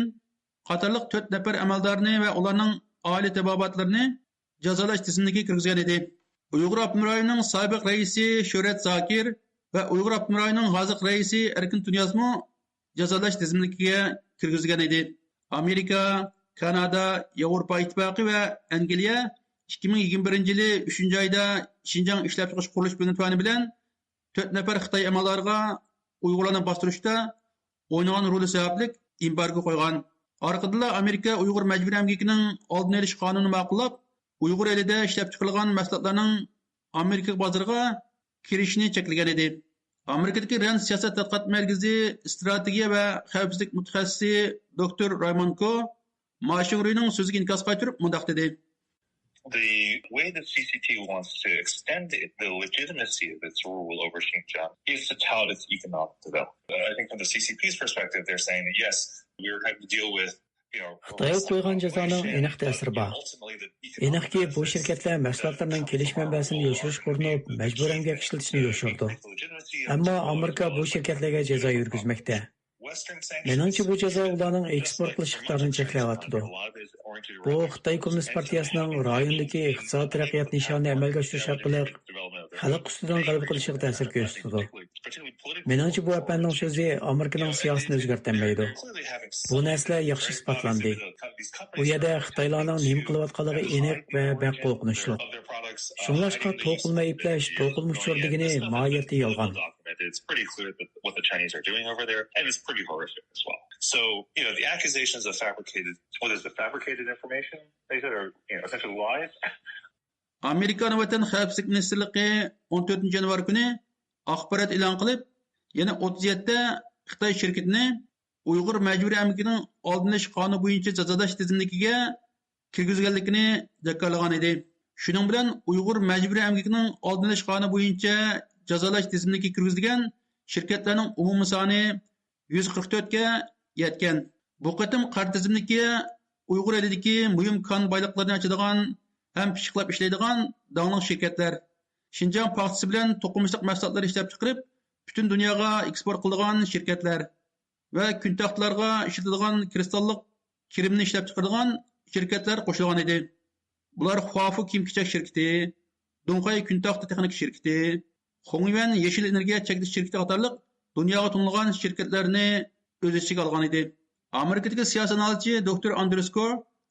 قاتارلىق تۆت نەپەر ئەمەلدارنى ۋە ئۇلارنىڭ ئائىلە تېبابەتلىرىنى جازالاش تىزىملىكىگە كىرگۈزگەن ئىدى. ئۇيغۇر ئاپتونوم رايونىنىڭ سابىق رەئىسى شۆھرەت زاكىر ۋە ئۇيغۇر ئاپتونوم رايونىنىڭ ھازىرقى رەئىسى ئەركىن تۇنىيازمۇ جازالاش تىزىملىكىگە كىرگۈزگەن ئىدى. ئامېرىكا، كانادا، ياۋروپا ئىتتىپاقى ۋە ئەنگلىيە ئىككى مىڭ يىگىرمە بىرىنچى يىلى ئۈچىنچى ئايدا شىنجاڭ ئىشلەپچىقىرىش قۇرۇلۇش بىڭتۈەنى بىلەن تۆت نەپەر خىتاي ئەمەلدارىغا ئۇيغۇرلارنى باستۇرۇشتا ئوينىغان رولى سەۋەبلىك ئېمبارگو قويغان. ئارقىدىنلا ئامېرىكا ئۇيغۇر مەجبۇرىي ئەمگىكىنىڭ ئالدىنى ئېلىش قانۇنىنى ماقۇللاپ، ئۇيغۇر ئېلىدە ئىشلەپچىقىرىلغان مەھسۇلاتلارنىڭ ئامېرىكا بازىرىغا كىرىشىنى چەكلىگەن ئىدى. ئامېرىكىدىكى رەند سىياسەت تەتقىقات مەركىزى ئىستراتېگىيە ۋە خەۋپسىزلىك مۇتەخەسسىسى دوكتور رايمون كو ما شىڭرۇينىڭ سۆزىگە ئىنكاس قايتۇرۇپ مۇنداق دېدى. The way the C C P wants to extend it, the legitimacy of its rule over Xinjiang is to tout its economic development. Uh, I think from the C C P's perspective, they're saying that yes, we're having to deal with, you know, خىتايغا قويغان جازانىڭ ئېنىق تەسىرى بار. ئېنىقكى، بۇ شىركەتلەر مەھسۇلاتلىرىنىڭ كېلىش مەنبەسىنى يوشۇرۇشقا ئۇرۇنۇپ، مەجبۇرىي ئەمگەك ئىشلىتىشنى يوشۇرىدۇ. ئەمما ئامېرىكا بۇ شىركەتلەرگە جازا يۈرگۈزمەكتە. مېنىڭچە، بۇ جازا ئۇلارنىڭ ئېكسپورت قىلىش ئىقتىدارىنى چەكلەۋاتىدۇ. بۇ خىتاي كوممۇنىست پارتىيەسىنىڭ رايوندىكى ئىقتىسادىي تەرەققىيات نىشانىنى ئەمەلگە ئاشۇرۇش ئارقىلىق خەلق ئۈستىدىن غەلىبە قىلىشىغا تەسىر كۆرسىتىدۇ. مېنىڭچە، بۇ ئەپەندىنىڭ سۆزى ئامېرىكىنىڭ سىياسىتىنى ئۆزگەرتەلمەيدۇ. بۇ نەرسىلەر ياخشى ئىسپاتلاندى. بۇ يەردە خىتايلارنىڭ نېمە قىلىۋاتقانلىقى ئېنىق ۋە بەك قورقۇنچلۇق. شۇڭلاشقا، توقۇلما ئەيىبلەش، توقۇلما ئۇچۇر دېگىنى ماھىيەتتە يالغان. It's pretty clear that what the Chinese are doing over there, and it's pretty horrific as well. So, you know, the accusations of fabricated, what is the fabricated information? They said are, you know, essentially lies. ئامېرىكا ئانا ۋەتەن خەۋپسىزلىك مىنىستىرلىقى ئون تۆتىنچى يانۋار كۈنى ئاخبارات ئېلان قىلىپ، يەنە ئوتتۇز يەتتە خىتاي شىركىتىنى ئۇيغۇر مەجبۇرىي ئەمگىكىنىڭ ئالدىنى ئېلىش قانۇنى بويىچە جازالاش تىزىملىكىگە كىرگۈزگەنلىكىنى جاكارلىغان ئىدى. شۇنىڭ بىلەن ئۇيغۇر مەجبۇرىي ئەمگىكىنىڭ ئالدىنى ئېلىش قانۇنى بويىچە جازالاش تىزىملىكىگە كىرگۈزۈلگەن شىركەتلەرنىڭ ئومۇمىي سانى يۈز قىرىق تۆتكە يەتكەن. بۇ قېتىم قارا تىزىملىككە ئۇيغۇر ئېلىدىكى مۇھىم كان بايلىقلىرىنى ئاچىدىغان ھەم پىششىقلاپ ئىشلەيدىغان داڭلىق شىركەتلەر، شىنجاڭ پاختىسى بىلەن توقۇمىچىلىق مەھسۇلاتلىرى ئىشلەپچىقىرىپ، پۈتۈن دۇنياغا ئېكسپورت قىلىدىغان شىركەتلەر ۋە كۈن تاختىلارغا ئىشلىتىدىغان كىرىستاللىق كىرىمنى ئىشلەپچىقىرىدىغان شىركەتلەر قوشۇلغان ئىدى. بۇلار خۇافۇ كىيىم-كېچەك شىركىتى، دۇڭخەي كۈن تاختى تېخنىكا شىركىتى، خۇڭيۈەن يېشىل ئېنېرگىيە چەكلىك شىركىتى قاتارلىق دۇنياغا تونۇلغان شىركەتلەرنى ئۆز ئىچىگە ئالغان ئىدى. ئامېرىكىدىكى سىياسىي ئانالىزچى دوكتور ئاندرېس كور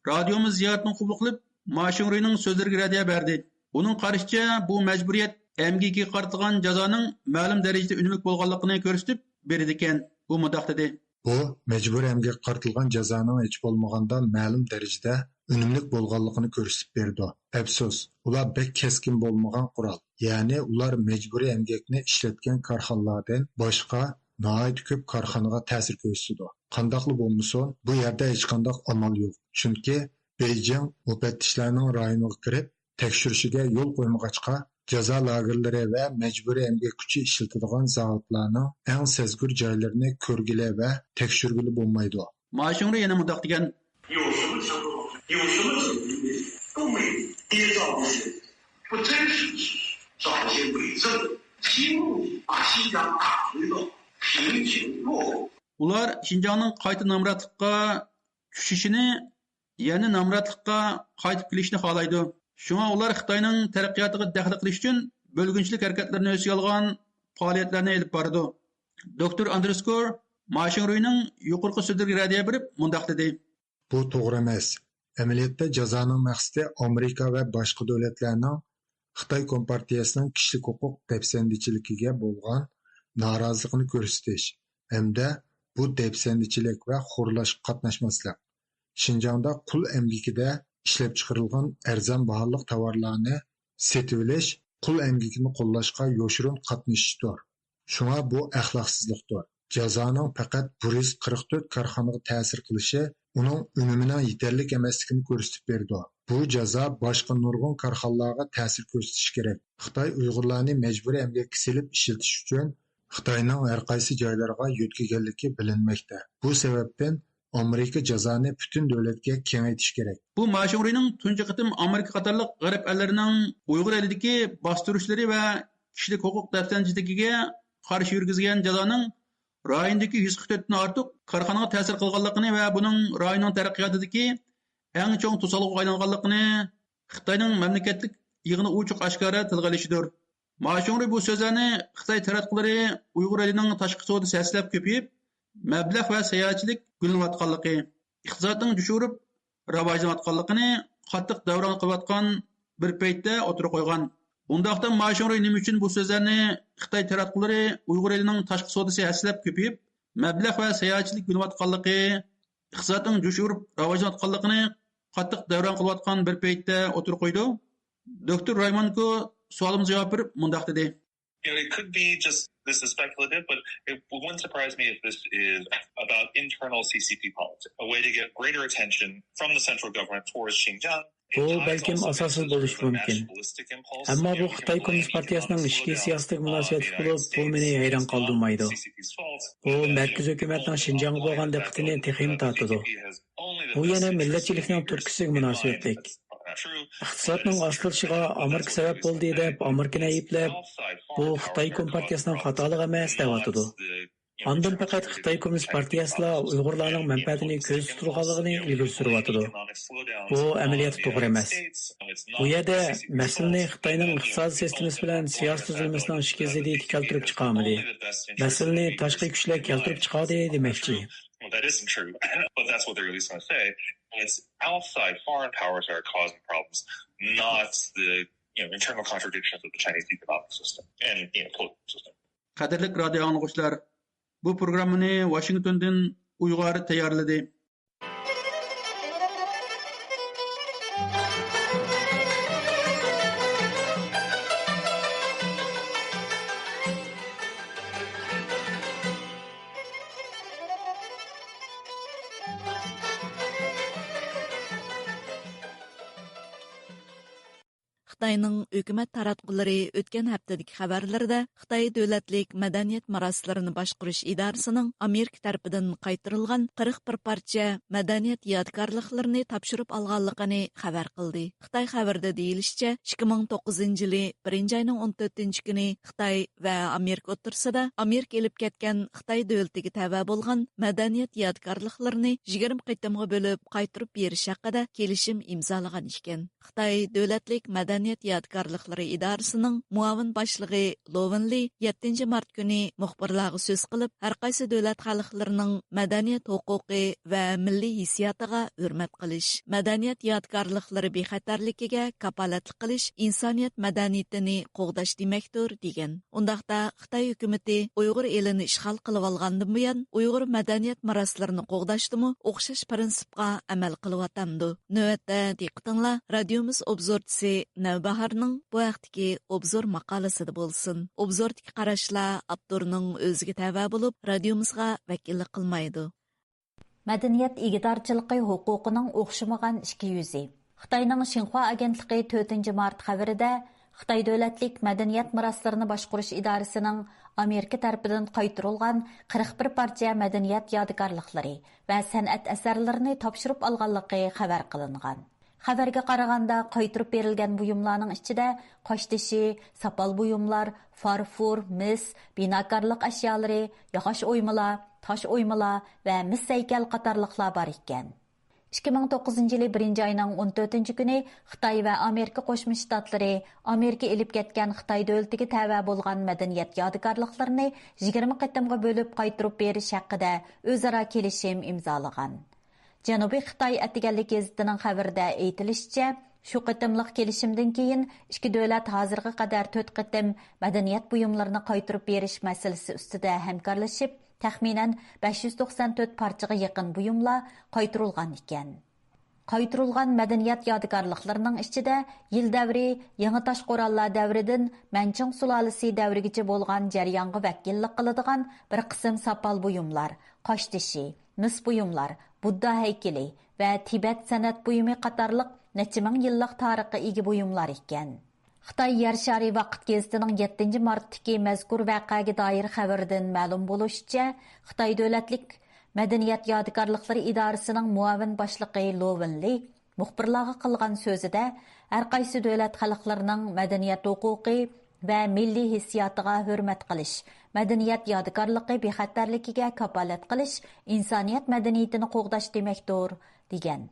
رادىيومىز زىيارىتىنى قوبۇل قىلىپ، ما شىڭرۇينىڭ سۆزلىرىگە رەددىيە بەردى. ئۇنىڭ قارىشىچە، بۇ مەجبۇرىيەت ئەمگىكىگە قارىتىلغان جازانىڭ مەلۇم دەرىجىدە ئۈنۈملۈك بولغانلىقىنى كۆرسىتىپ بېرىدىكەن. ئۇ مۇنداق دېدى. بۇ مەجبۇرىي ئەمگەككە قارىتىلغان جازانىڭ ھېچ بولمىغاندا مەلۇم دەرىجىدە ئۈنۈملۈك بولغانلىقىنى كۆرسىتىپ بېرىدۇ. ئەپسۇس، ئۇلار بەك كەسكىن بولمىغان قورال، يەنى ئۇلار مەجبۇرىي ئەمگەكنى ئىشلەتكەن كارخانىلاردىن باشقا ناھايىتى كۆپ كارخانىغا تەسىر كۆرسىتىدۇ. قانداقلا بولمىسۇن، بۇ يەردە ھېچقانداق ئامال يوق، چۈنكى بېيجىڭ مۇپەتتىشلەرنىڭ رايونىغا كىرىپ تەكشۈرۈشىگە يول قويمىغاچقا، جازا لاگېرلىرى ۋە مەجبۇرىي ئەمگەك كۈچى ئىشلىتىدىغان زاۋۇتلارنىڭ ئەڭ سەزگۈر جايلىرىنى كۆرگىلى ۋە تەكشۈرگىلى بولمايدۇ. ما شىڭرۇي يەنە مۇنداق دېگەن. 有什么程度有什么证据都没有，捏造的是不真实的事实，找一些伪证，轻易把新疆打回到平静落后。 ئۇلار شىنجاڭنىڭ قايتا نامراتلىققا چۈشۈشىنى، يەنە نامراتلىققا قايتىپ كېلىشىنى خالايدۇ. شۇڭا ئۇلار خىتاينىڭ تەرەققىياتىغا دەخلى قىلىش ئۈچۈن بۆلگۈنچىلىك ھەرىكەتلىرىنى ئۆز ئىچىگە ئالغان پائالىيەتلەرنى ئېلىپ بارىدۇ. دوكتور ئاندرېسكور ما شىڭرۇينىڭ يۇقىرىقى سۆزلىرىگە رەددىيە بېرىپ مۇنداق دېدى. بۇ توغرا ئەمەس. ئەمەلىيەتتە جازانىڭ مەقسىتى ئامېرىكا ۋە باشقا دۆلەتلەرنىڭ خىتاي كومپارتىيەسىنىڭ كىشىلىك ھوقۇق دەپسەندىچىلىكىگە بولغان نارازىلىقىنى كۆرسىتىش ھەمدە بۇ دەپسەندىچىلىك ۋە خورلاشقا قاتناشماسلىق، شىنجاڭدا قۇل ئەمگىكىدە ئىشلەپچىقىرىلغان ئەرزان باھالىق تاۋارلارنى سېتىۋېلىش، قۇل ئەمگىكىنى قوللاشقا يوشۇرۇن قاتنىشىشتۇر. شۇڭا بۇ ئەخلاقسىزلىقتۇر. جازانىڭ پەقەت بىر يۈز قىرىق تۆت كارخانىغا تەسىر قىلىشى ئۇنىڭ ئۈنۈمىنىڭ يېتەرلىك ئەمەسلىكىنى كۆرسىتىپ بېرىدۇ. بۇ جازا باشقا نۇرغۇن كارخانىلارغا تەسىر كۆرسىتىشى كېرەك. خىتاي ئۇيغۇرلارنى مەجبۇرىي ئەمگەككە سېلىپ ئىشلىتىش ئۈچۈن خىتاينىڭ ھەرقايسى جايلىرىغا يۆتكىگەنلىكى بىلىنمەكتە. بۇ سەۋەبتىن ئامېرىكا جازانى پۈتۈن دۆلەتكە كېڭەيتىشى كېرەك. بۇ ما شىڭرۇينىڭ تۇنجى قېتىم ئامېرىكا قاتارلىق غەرب ئەللىرىنىڭ ئۇيغۇر ئېلىدىكى باستۇرۇشلىرى ۋە كىشىلىك ھوقۇق دەپسەندىچىلىكىگە قارشى يۈرگۈزگەن جازانىڭ رايوندىكى يۈز قىرىق تۆتتىن ئارتۇق كارخانىغا تەسىر قىلغانلىقىنى ۋە بۇنىڭ رايوننىڭ تەرەققىياتىدىكى ئەڭ چوڭ توسالغۇغا ئايلانغانلىقىنى خىتاينىڭ مەملىكەتلىك يىغىنى ئوچۇق ئاشكارا تىلغا ئېلىشىدۇر. ما شىڭرۇي بۇ سۆزلەرنى خىتاي تاراتقۇلىرى ئۇيغۇر ئېلىنىڭ تاشقى سودىسى ھەسسىلەپ كۆپىيىپ، مەبلەغ ۋە ساياھەتچىلىك گۈللىنىۋاتقانلىقى، ئىقتىسادنىڭ جۇش ئۇرۇپ راۋاجلىنىۋاتقانلىقىنى قاتتىق دەۋران قىلىۋاتقان بىر پەيتتە ئوتتۇرىغا قويغان. ئۇنداقتا ما شىڭرۇي نېمە ئۈچۈن بۇ سۆزلەرنى خىتاي تاراتقۇلىرى ئۇيغۇر ئېلىنىڭ تاشقى سودىسى ھەسسىلەپ كۆپىيىپ، مەبلەغ ۋە ساياھەتچىلىك گۈللىنىۋاتقانلىقى، ئىقتىسادنىڭ جۇش ئۇرۇپ راۋاجلىنىۋاتقانلىقىنى قاتتىق دەۋران قىلىۋاتقان بىر پەيتتە ئوتتۇرىغا قويىدۇ؟ دوكتور رايمونكو سوئالىمىزغا جاۋاب بېرىپ مۇنداق دېدى. You know, it could be just, this is speculative, but it wouldn't surprise me if this is about internal C C P politics, a way to get greater attention from the central government towards Xinjiang. بۇ بەلكىم ئاساسسىز بولۇشى مۇمكىن. ئەمما بۇ خىتاي كوممۇنىست پارتىيەسىنىڭ ئىچكى سىياسىتىگە مۇناسىۋەتلىك بولۇپ، بۇ مېنى ھەيران قالدۇرمايدۇ. بۇ مەركىزىي ھۆكۈمەتنىڭ شىنجاڭغا بولغان دىققىتىنى تېخىمۇ تارتىدۇ. بۇ يەنە مىللەتچىلىكنىڭ تۈرتكىسىگە مۇناسىۋەتلىك. ئىقتىسادنىڭ ئاستىلىشىغا ئامېرىكا سەۋەب بولدى دەپ ئامېرىكىنى ئەيىبلەپ، بۇ خىتاي كومپارتىيەسىنىڭ خاتالىقى ئەمەس دەۋاتىدۇ. ئاندىن پەقەت خىتاي كوممۇنىست پارتىيەسىلا ئۇيغۇرلارنىڭ مەنپەئەتىنى كۆزدە تۇتىدىغانلىقىنى ئىلگىرى سۈرۈۋاتىدۇ. بۇ ئەمەلىيەتتە توغرا ئەمەس. بۇ يەردە مەسىلىنى خىتاينىڭ ئىقتىسادىي سىستېمىسى بىلەن سىياسىي تۈزۈلمىسىنىڭ ئىچكى زىددىيىتى كەلتۈرۈپ چىقالمىدى. مەسىلىنى تاشقى كۈچلەر كەلتۈرۈپ چىقاردى دېمەكچى. Well, that isn't true, but that's what they're at least going to say. It's outside foreign powers that are causing problems, not the you know internal contradictions of the Chinese economic system and you know political system. قەدىرلىك رادىيو ئاڭلىغۇچىلار، بۇ پروگراممىنى ۋاشىنگتوندىن ئۇيغۇر تەييارلىدى. خىتاينىڭ ھۆكۈمەت تاراتقۇلىرى ئۆتكەن ھەپتىدىكى خەۋەرلىرىدە خىتاي دۆلەتلىك مەدەنىيەت مىراسلىرىنى باشقۇرۇش ئىدارىسىنىڭ ئامېرىكا تەرىپىدىن قايتۇرۇلغان قىرىق بىر پارچە مەدەنىيەت يادىكارلىقلىرىنى تاپشۇرۇپ ئالغانلىقىنى خەۋەر قىلدى. خىتاي خەۋىرىدە دېيىلىشىچە، ئىككى مىڭ توققۇزىنچى يىلى بىرىنچى ئاينىڭ ئون تۆتىنچى كۈنى خىتاي ۋە ئامېرىكا ئوتتۇرىسىدا ئامېرىكا ئېلىپ كەتكەن خىتاي دۆلىتىگە تەۋە بولغان مەدەنىيەت يادىكارلىقلىرىنى يىگىرمە قېتىمغا بۆلۈپ قايتۇرۇپ بېرىش ھەققىدە كېلىشىم ئىمزالىغان ئىكەن. خىتاي دۆلەتلىك مەدەنىيەت يادىكارلىقلىرى ئىدارىسىنىڭ مۇئاۋىن باشلىقى لو ۋېنلى يەتتىنچى مارت كۈنى مۇخبىرلارغا سۆز قىلىپ، ھەرقايسى دۆلەت خەلقلىرىنىڭ مەدەنىيەت ھوقۇقى ۋە مىللىي ھېسسىياتىغا ھۆرمەت قىلىش، مەدەنىيەت يادىكارلىقلىرى بىخەتەرلىكىگە كاپالەتلىك قىلىش، ئىنسانىيەت مەدەنىيىتىنى قوغداش دېمەكتۇر، دېگەن. ئۇنداقتا، خىتاي ھۆكۈمىتى ئۇيغۇر ئېلىنى ئىشغال قىلىۋالغاندىن بۇيان، ئۇيغۇر مەدەنىيەت مىراسلىرىنى قوغداشتىمۇ ئوخشاش پىرىنسىپقا ئەمەل قىلىۋاتامدۇ؟ نۆۋەتتە دىققىتىڭلار رادىيومىز ئوبزورچىسى نەۋباھارنىڭ بۇ ھەقتىكى ئوبزور ماقالىسىدە بولسۇن. ئوبزوردىكى قاراشلار ئاپتورنىڭ ئۆزىگە تەۋە بولۇپ، رادىيومىزغا ۋەكىللىك قىلمايدۇ. مەدەنىيەت ئىگىدارچىلىقى ھوقۇقىنىڭ ئوخشىمىغان ئىككى يۈزى. خىتاينىڭ شىنخۇا ئاگېنتلىقى تۆتىنچى مارت خەۋىرىدە، خىتاي دۆلەتلىك مەدەنىيەت مىراسلىرىنى باشقۇرۇش ئىدارىسىنىڭ ئامېرىكا تەرىپىدىن قايتۇرۇلغان قىرىق بىر پارچە مەدەنىيەت يادىكارلىقلىرى ۋە سەنئەت ئەسەرلىرىنى تاپشۇرۇپ ئالغانلىقى خەۋەر قىلىنغان. خەۋەرگە قارىغاندا، قايتۇرۇپ بېرىلگەن بۇيۇملارنىڭ ئىچىدە قاشتېشى، ساپال بۇيۇملار، فارفور، مىس، بىناكارلىق ئەشيالىرى، ياغاچ ئويمىلار، تاش ئويمىلار ۋە مىس ھەيكەل قاتارلىقلار بار ئىكەن. ئىككى مىڭ توققۇزىنچى يىلى بىرىنچى ئاينىڭ ئون تۆتىنچى كۈنى خىتاي ۋە ئامېرىكا قوشما شتاتلىرى ئامېرىكا ئېلىپ كەتكەن خىتاي دۆلىتىگە تەۋە بولغان مەدەنىيەت يادىكارلىقلىرىنى يىگىرمە قېتىمغا بۆلۈپ قايتۇرۇپ بېرىش ھەققىدە ئۆزئارا كېلىشىم ئىمزالىغان. جەنۇبىي خىتاي ئەتىگەنلىك گېزىتىنىڭ خەۋىرىدە ئېيتىلىشىچە، شۇ قېتىملىق كېلىشىمدىن كېيىن ئىككى دۆلەت ھازىرغا قەدەر تۆت قېتىم مەدەنىيەت بۇيۇملىرىنى قايتۇرۇپ بېرىش مەسىلىسى ئۈستىدە ھەمكارلىشىپ، تەخمىنەن بەش يۈز توقسان تۆت پارچىغا يېقىن بۇيۇملار قايتۇرۇلغان ئىكەن. قايتۇرۇلغان مەدەنىيەت يادىكارلىقلىرىنىڭ ئىچىدە يىل دەۋرى، يېڭى تاشقورغانلار دەۋرىدىن مەنچىڭ سۇلالىسى دەۋرىگىچە بولغان جەريانغا ۋەكىللىك قىلىدىغان بىر قىسىم ساپال بۇيۇملار، قاشتېشى، مىس بۇيۇملار، بۇددا ھەيكىلى ۋە تىبەت سەنئەت بۇيۇمى قاتارلىق نەچچە مىڭ يىللىق تارىخقا ئىگە بۇيۇملار ئىكەن. خىتاي يەر شارى ۋاقىت گېزىتىنىڭ يەتتىنچى مارتتىكى مەزكۇر ۋەقەگە دائىر خەۋىرىدىن مەلۇم بولۇشىچە، خىتاي دۆلەتلىك مەدەنىيەت يادىكارلىقلىرى ئىدارىسىنىڭ مۇئاۋىن باشلىقى لو ۋېنلى مۇخبىرلارغا قىلغان سۆزىدە، ھەرقايسى دۆلەت خەلقلىرىنىڭ مەدەنىيەت ھوقۇقى ۋە مىللىي ھېسسىياتىغا ھۆرمەت قىلىش، مەدەنىيەت يادىكارلىقى بىخەتەرلىكىگە كاپالەت قىلىش ئىنسانىيەت مەدەنىيىتىنى قوغداش دېمەكتۇر، دېگەن.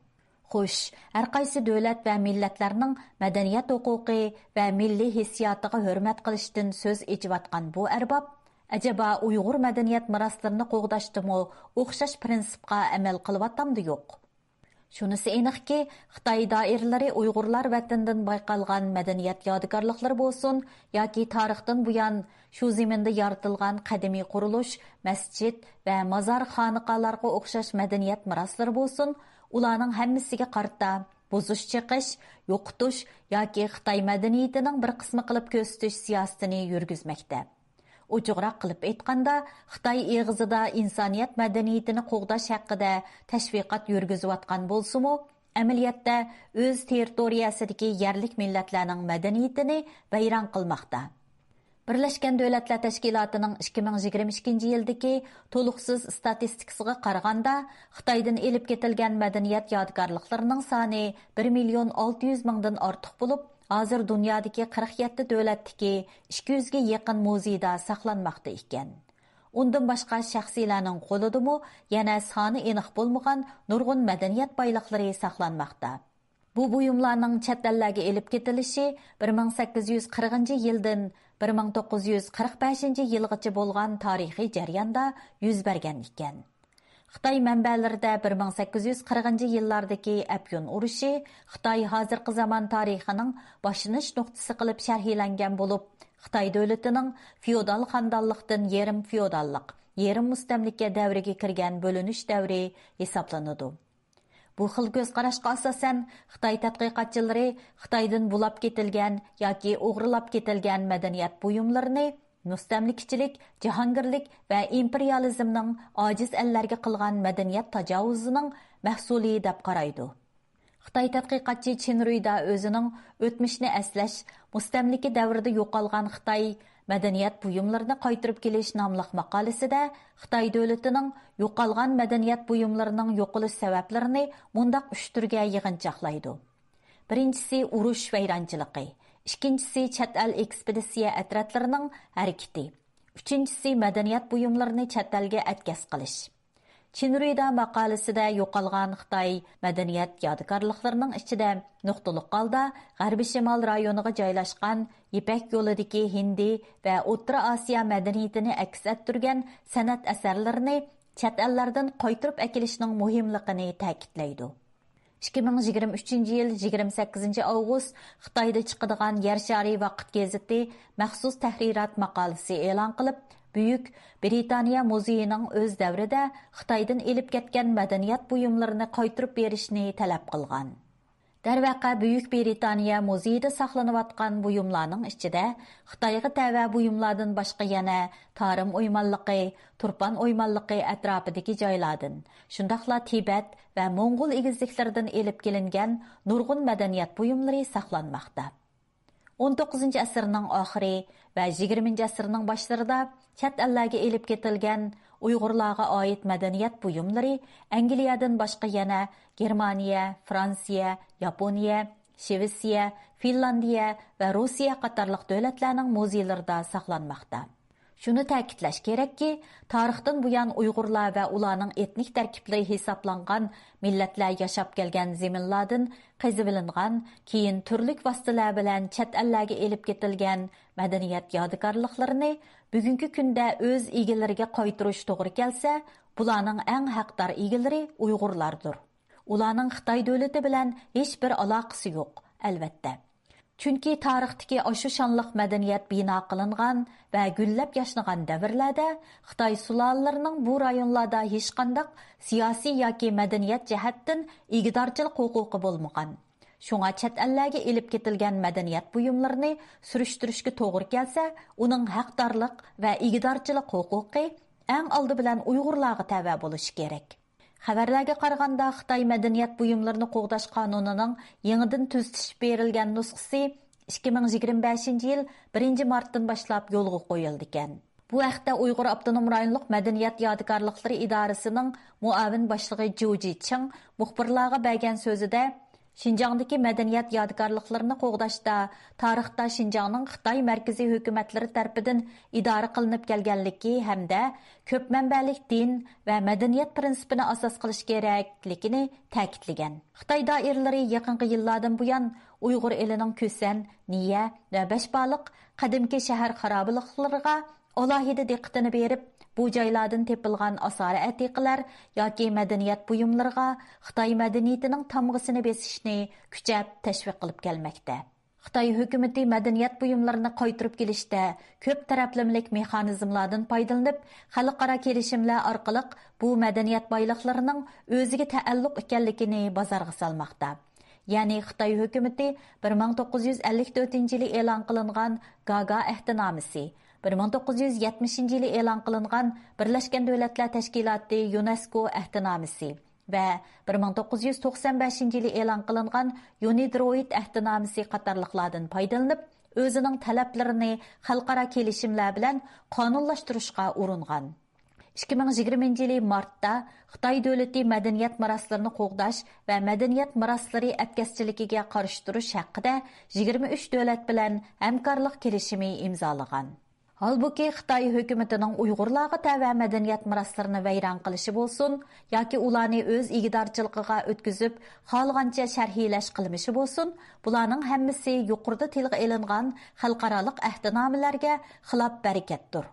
خوش، ھەرقايسى دۆلەت ۋە مىللەتلەرنىڭ مەدەنىيەت ھوقۇقى ۋە مىللىي ھېسسىياتىغا ھۆرمەت قىلىشتىن سۆز ئېچىۋاتقان بۇ ئەرباب، ئەجەبا ئۇيغۇر مەدەنىيەت مىراسلىرىنى قوغداشتىمۇ ئوخشاش پىرىنسىپقا ئەمەل قىلىۋاتامدۇ يوق؟ شۇنىسى ئېنىقكى، خىتاي دائىرىلىرى ئۇيغۇرلار ۋەتىنىدىن بايقالغان مەدەنىيەت يادىكارلىقلىرى بولسۇن ياكى تارىختىن بۇيان شۇ زېمىندا يارىتىلغان قەدىمىي قۇرۇلۇش، مەسچىت ۋە مازار-خانىقالارغا ئوخشاش مەدەنىيەت مىراسلىرى بولسۇن، ئۇلارنىڭ ھەممىسىگە قارىتا بۇزۇش چېقىش، يوقىتىش ياكى خىتاي مەدەنىيىتىنىڭ بىر قىسمى قىلىپ كۆرسىتىش سىياسىتىنى يۈرگۈزمەكتە. ئوچۇقراق قىلىپ ئېيتقاندا، خىتاي ئېغىزىدا ئىنسانىيەت مەدەنىيىتىنى قوغداش ھەققىدە تەشۋىقات يۈرگۈزۈۋاتقان بولسىمۇ، ئەمەلىيەتتە ئۆز تېررىتورىيەسىدىكى يەرلىك مىللەتلەرنىڭ مەدەنىيىتىنى ۋەيران قىلماقتا. بىرلەشكەن دۆلەتلەر تەشكىلاتىنىڭ ئىككى مىڭ يىگىرمە ئىككىنچى يىلدىكى تولۇقسىز ئىستاتىستىكىسىغا قارىغاندا، خىتايدىن ئېلىپ كېتىلگەن مەدەنىيەت يادىكارلىقلىرىنىڭ سانى بىر مىليون ئالتە يۈز مىڭدىن ئارتۇق بولۇپ، ھازىر دۇنيادىكى قىرىق يەتتە دۆلەتتىكى ئىككى يۈزگە يېقىن مۇزېيدا ساقلانماقتا ئىكەن. ئۇندىن باشقا شەخسلەرنىڭ قولىدىمۇ يەنە سانى ئېنىق بولمىغان نۇرغۇن مەدەنىيەت بايلىقلىرى ساقلانماقتا. بۇ بۇيۇملارنىڭ چەت ئەللەرگە ئېلىپ كېتىلىشى بىر مىڭ سەككىز يۈز قىرىقىنچى يىلدىن بىر مىڭ توققۇز يۈز قىرىق بەشىنچى يىلغىچە بولغان تارىخىي جەرياندا يۈز بەرگەن ئىكەن. خىتاي مەنبەلىرىدە بىر مىڭ سەككىز يۈز قىرىقىنچى يىللاردىكى ئەپيۈن ئۇرۇشى خىتاي ھازىرقى زامان تارىخىنىڭ باشلىنىش نۇقتىسى قىلىپ شەرھلەنگەن بولۇپ، خىتاي دۆلىتىنىڭ فېئودال خاندانلىقتىن يېرىم فېئوداللىق، يېرىم مۇستەملىكە دەۋرىگە كىرگەن بۆلۈنۈش دەۋرى ھېسابلىنىدۇ. بۇ خىل كۆز قاراشقا ئاساسەن، خىتاي تەتقىقاتچىلىرى خىتايدىن بۇلاپ كېتىلگەن ياكى ئوغرىلاپ كېتىلگەن مەدەنىيەت بۇيۇملىرىنى مۇستەملىكىچىلىك، جاھانگىرلىك ۋە ئىمپېرىيالىزمنىڭ ئاجىز ئەللەرگە قىلغان مەدەنىيەت تاجاۋۇزىنىڭ مەھسۇلى دەپ قارايدۇ. خىتاي تەتقىقاتچى چىن رۇيدا ئۆزىنىڭ ئۆتمۈشنى ئەسلەش، مۇستەملىكە دەۋرىدە يوقالغان خىتاي مەدەنىيەت بۇيۇملىرىنى قايتۇرۇپ كېلىش ناملىق ماقالىسىدە خىتاي دۆلىتىنىڭ يوقالغان مەدەنىيەت بۇيۇملىرىنىڭ يوقىلىش سەۋەبلىرىنى مۇنداق ئۈچ تۈرگە يىغىنچاقلايدۇ. بىرىنچىسى ئۇرۇش ۋەيرانچىلىقى، ئىككىنچىسى چەت ئەل ئېكسپېدىتسىيە ئەترەتلىرىنىڭ ھەرىكىتى، ئۈچىنچىسى مەدەنىيەت بۇيۇملىرىنى چەت ئەلگە ئەتكەس قىلىش. چىن رۇيدا ماقالىسىدە يوقالغان خىتاي مەدەنىيەت يادىكارلىقلىرىنىڭ ئىچىدە نۇقتىلىق ھالدا غەربىي شىمال رايونىغا جايلاشقان يىپەك يولىدىكى ھىندى ۋە ئوتتۇرا ئاسىيا مەدەنىيىتىنى ئەكس ئەتتۈرگەن سەنئەت ئەسەرلىرىنى چەت ئەللەردىن قايتۇرۇپ ئەكېلىشنىڭ مۇھىملىقىنى تەكىتلەيدۇ. ئىككى مىڭ يىگىرمە ئۈچىنچى يىل يىگىرمە سەككىزىنچى ئاۋغۇست خىتايدا چىقىدىغان يەر شارى ۋاقىت گېزىتى مەخسۇس تەھرىرات ماقالىسى ئېلان قىلىپ، بۈيۈك برىتانىيە مۇزېيىنىڭ ئۆز دەۋرىدە خىتايدىن ئېلىپ كەتكەن مەدەنىيەت بۇيۇملىرىنى قايتۇرۇپ بېرىشنى تەلەپ قىلغان. دەرۋەقە، بۈيۈك برىتانىيە مۇزېيىدا ساقلىنىۋاتقان بۇيۇملارنىڭ ئىچىدە خىتايغا تەۋە بۇيۇملاردىن باشقا يەنە تارىم ئويمانلىقى، تۇرپان ئويمانلىقى ئەتراپىدىكى جايلاردىن، شۇنداقلا تىبەت ۋە موڭغۇل ئېگىزلىكلىرىدىن ئېلىپ كېلىنگەن نۇرغۇن مەدەنىيەت بۇيۇملىرى ساقلانماقتا. ئون توققۇزىنچى ئەسىرنىڭ ئاخىرى ۋە يىگىرمىنچى ئەسىرنىڭ باشلىرىدا چەت ئەللەرگە ئېلىپ كېتىلگەن ئۇيغۇرلارغا ئائىت مەدەنىيەت بۇيۇملىرى ئەنگلىيەدىن باشقا يەنە گېرمانىيە، فرانسىيە، ياپونىيە، شىۋېتسىيە، فىنلاندىيە ۋە روسىيە قاتارلىق دۆلەتلەرنىڭ مۇزېيلىرىدا ساقلانماقتا. شۇنى تەكىتلەش كېرەككى، تارىختىن بۇيان ئۇيغۇرلار ۋە ئۇلارنىڭ ئېتنىك تەركىبلىرى ھېسابلانغان مىللەتلەر ياشاپ كەلگەن زېمىنلاردىن قېزىۋېلىنغان، كېيىن تۈرلۈك ۋاسىتىلەر بىلەن چەت ئەللەرگە ئېلىپ كېتىلگەن مەدەنىيەت يادىكارلىقلىرىنى بۈگۈنكى كۈندە ئۆز ئىگىلىرىگە قايتۇرۇش توغرا كەلسە، بۇلارنىڭ ئەڭ ھەقدار ئىگىلىرى ئۇيغۇرلاردۇر. ئۇلارنىڭ خىتاي دۆلىتى بىلەن ھېچبىر ئالاقىسى يوق، ئەلۋەتتە. چۈنكى تارىختىكى ئاشۇ شانلىق مەدەنىيەت بىنا قىلىنغان ۋە گۈللەپ ياشنىغان دەۋرلەردە خىتاي سۇلالىلىرىنىڭ بۇ رايونلاردا ھېچقانداق سىياسىي ياكى مەدەنىيەت جەھەتتىن ئىگىدارچىلىق ھوقۇقى بولمىغان. شۇڭا چەت ئەللەرگە ئېلىپ كېتىلگەن مەدەنىيەت بۇيۇملىرىنى سۈرۈشتۈرۈشكە توغرا كەلسە، ئۇنىڭ ھەقدارلىق ۋە ئىگىدارچىلىق ھوقۇقى ئەڭ ئالدى بىلەن ئۇيغۇرلارغا تەۋە بولۇشى كېرەك. خەۋەرلەرگە قارىغاندا، خىتاي مەدەنىيەت بۇيۇملىرىنى قوغداش قانۇنىنىڭ يېڭىدىن تۈزىتىش بېرىلگەن نۇسخىسى ئىككى مىڭ يىگىرمە بەشىنچى يىل بىرىنچى مارتتىن باشلاپ يولغا قويۇلىدىكەن. بۇ ھەقتە ئۇيغۇر ئاپتونوم رايونلۇق مەدەنىيەت يادىكارلىقلىرى ئىدارىسىنىڭ مۇئاۋىن باشلىقى جۇ جىچىڭ مۇخبىرلارغا بەرگەن سۆزىدە، شىنجاڭدىكى مەدەنىيەت يادىكارلىقلىرىنى قوغداشتا تارىختا شىنجاڭنىڭ خىتاي مەركىزىي ھۆكۈمەتلىرى تەرىپىدىن ئىدارە قىلىنىپ كەلگەنلىكى ھەمدە كۆپ مەنبەلىك دىن ۋە مەدەنىيەت پىرىنسىپىنى ئاساس قىلىش كېرەكلىكىنى تەكىتلىگەن. خىتاي دائىرىلىرى يېقىنقى يىللاردىن بۇيان ئۇيغۇر ئېلىنىڭ كۈسەن، نىيە ۋە بەشبالىق قەدىمكى شەھەر خارابىلىقلىرىغا ئالاھىدە دىققىتىنى بېرىپ، بۇ جايلاردىن تېپىلغان ئاسارە ئەتىقىلەر ياكى مەدەنىيەت بۇيۇملىرىغا خىتاي مەدەنىيىتىنىڭ تامغىسىنى بېسىشنى كۈچەپ تەشۋىق قىلىپ كەلمەكتە. خىتاي ھۆكۈمىتى مەدەنىيەت بۇيۇملىرىنى قايتۇرۇپ كېلىشتە كۆپ تەرەپلىمىلىك مېخانىزملاردىن پايدىلىنىپ، خەلقئارا كېلىشىملەر ئارقىلىق بۇ مەدەنىيەت بايلىقلىرىنىڭ ئۆزىگە تەئەللۇق ئىكەنلىكىنى بازارغا سالماقتا. يەنى خىتاي ھۆكۈمىتى بىر مىڭ توققۇز يۈز ئەللىك تۆتىنچى يىلى ئېلان قىلىنغان گاگا ئەھدىنامىسى، بىر مىڭ توققۇز يۈز يەتمىشىنچى يىلى ئېلان قىلىنغان بىرلەشكەن دۆلەتلەر تەشكىلاتى يۇنېسكو ئەھدىنامىسى ۋە بىر مىڭ توققۇز يۈز توقسان بەشىنچى يىلى ئېلان قىلىنغان يۇنىدرويت ئەھدىنامىسى قاتارلىقلاردىن پايدىلىنىپ، ئۆزىنىڭ تەلەپلىرىنى خەلقئارا كېلىشىملەر بىلەن قانۇنلاشتۇرۇشقا ئۇرۇنغان. ئىككى مىڭ يىگىرمىنچى يىلى مارتتا خىتاي دۆلىتى مەدەنىيەت مىراسلىرىنى قوغداش ۋە مەدەنىيەت مىراسلىرى ئەتكەسچىلىكىگە قارشى تۇرۇش ھەققىدە يىگىرمە ئۈچ دۆلەت بىلەن ھەمكارلىق كېلىشىمى ئىمزالىغان. ھالبۇكى، خىتاي ھۆكۈمىتىنىڭ ئۇيغۇرلارغا تەۋە مەدەنىيەت مىراسلىرىنى ۋەيران قىلىشى بولسۇن ياكى ئۇلارنى ئۆز ئىگىدارچىلىقىغا ئۆتكۈزۈپ، خالىغانچە شەرھىيلەش قىلمىشى بولسۇن، بۇلارنىڭ ھەممىسى يۇقىرىدا تىلغا ئېلىنغان خەلقئارالىق ئەھدىنامىلەرگە خىلاپ ھەرىكەتتۇر.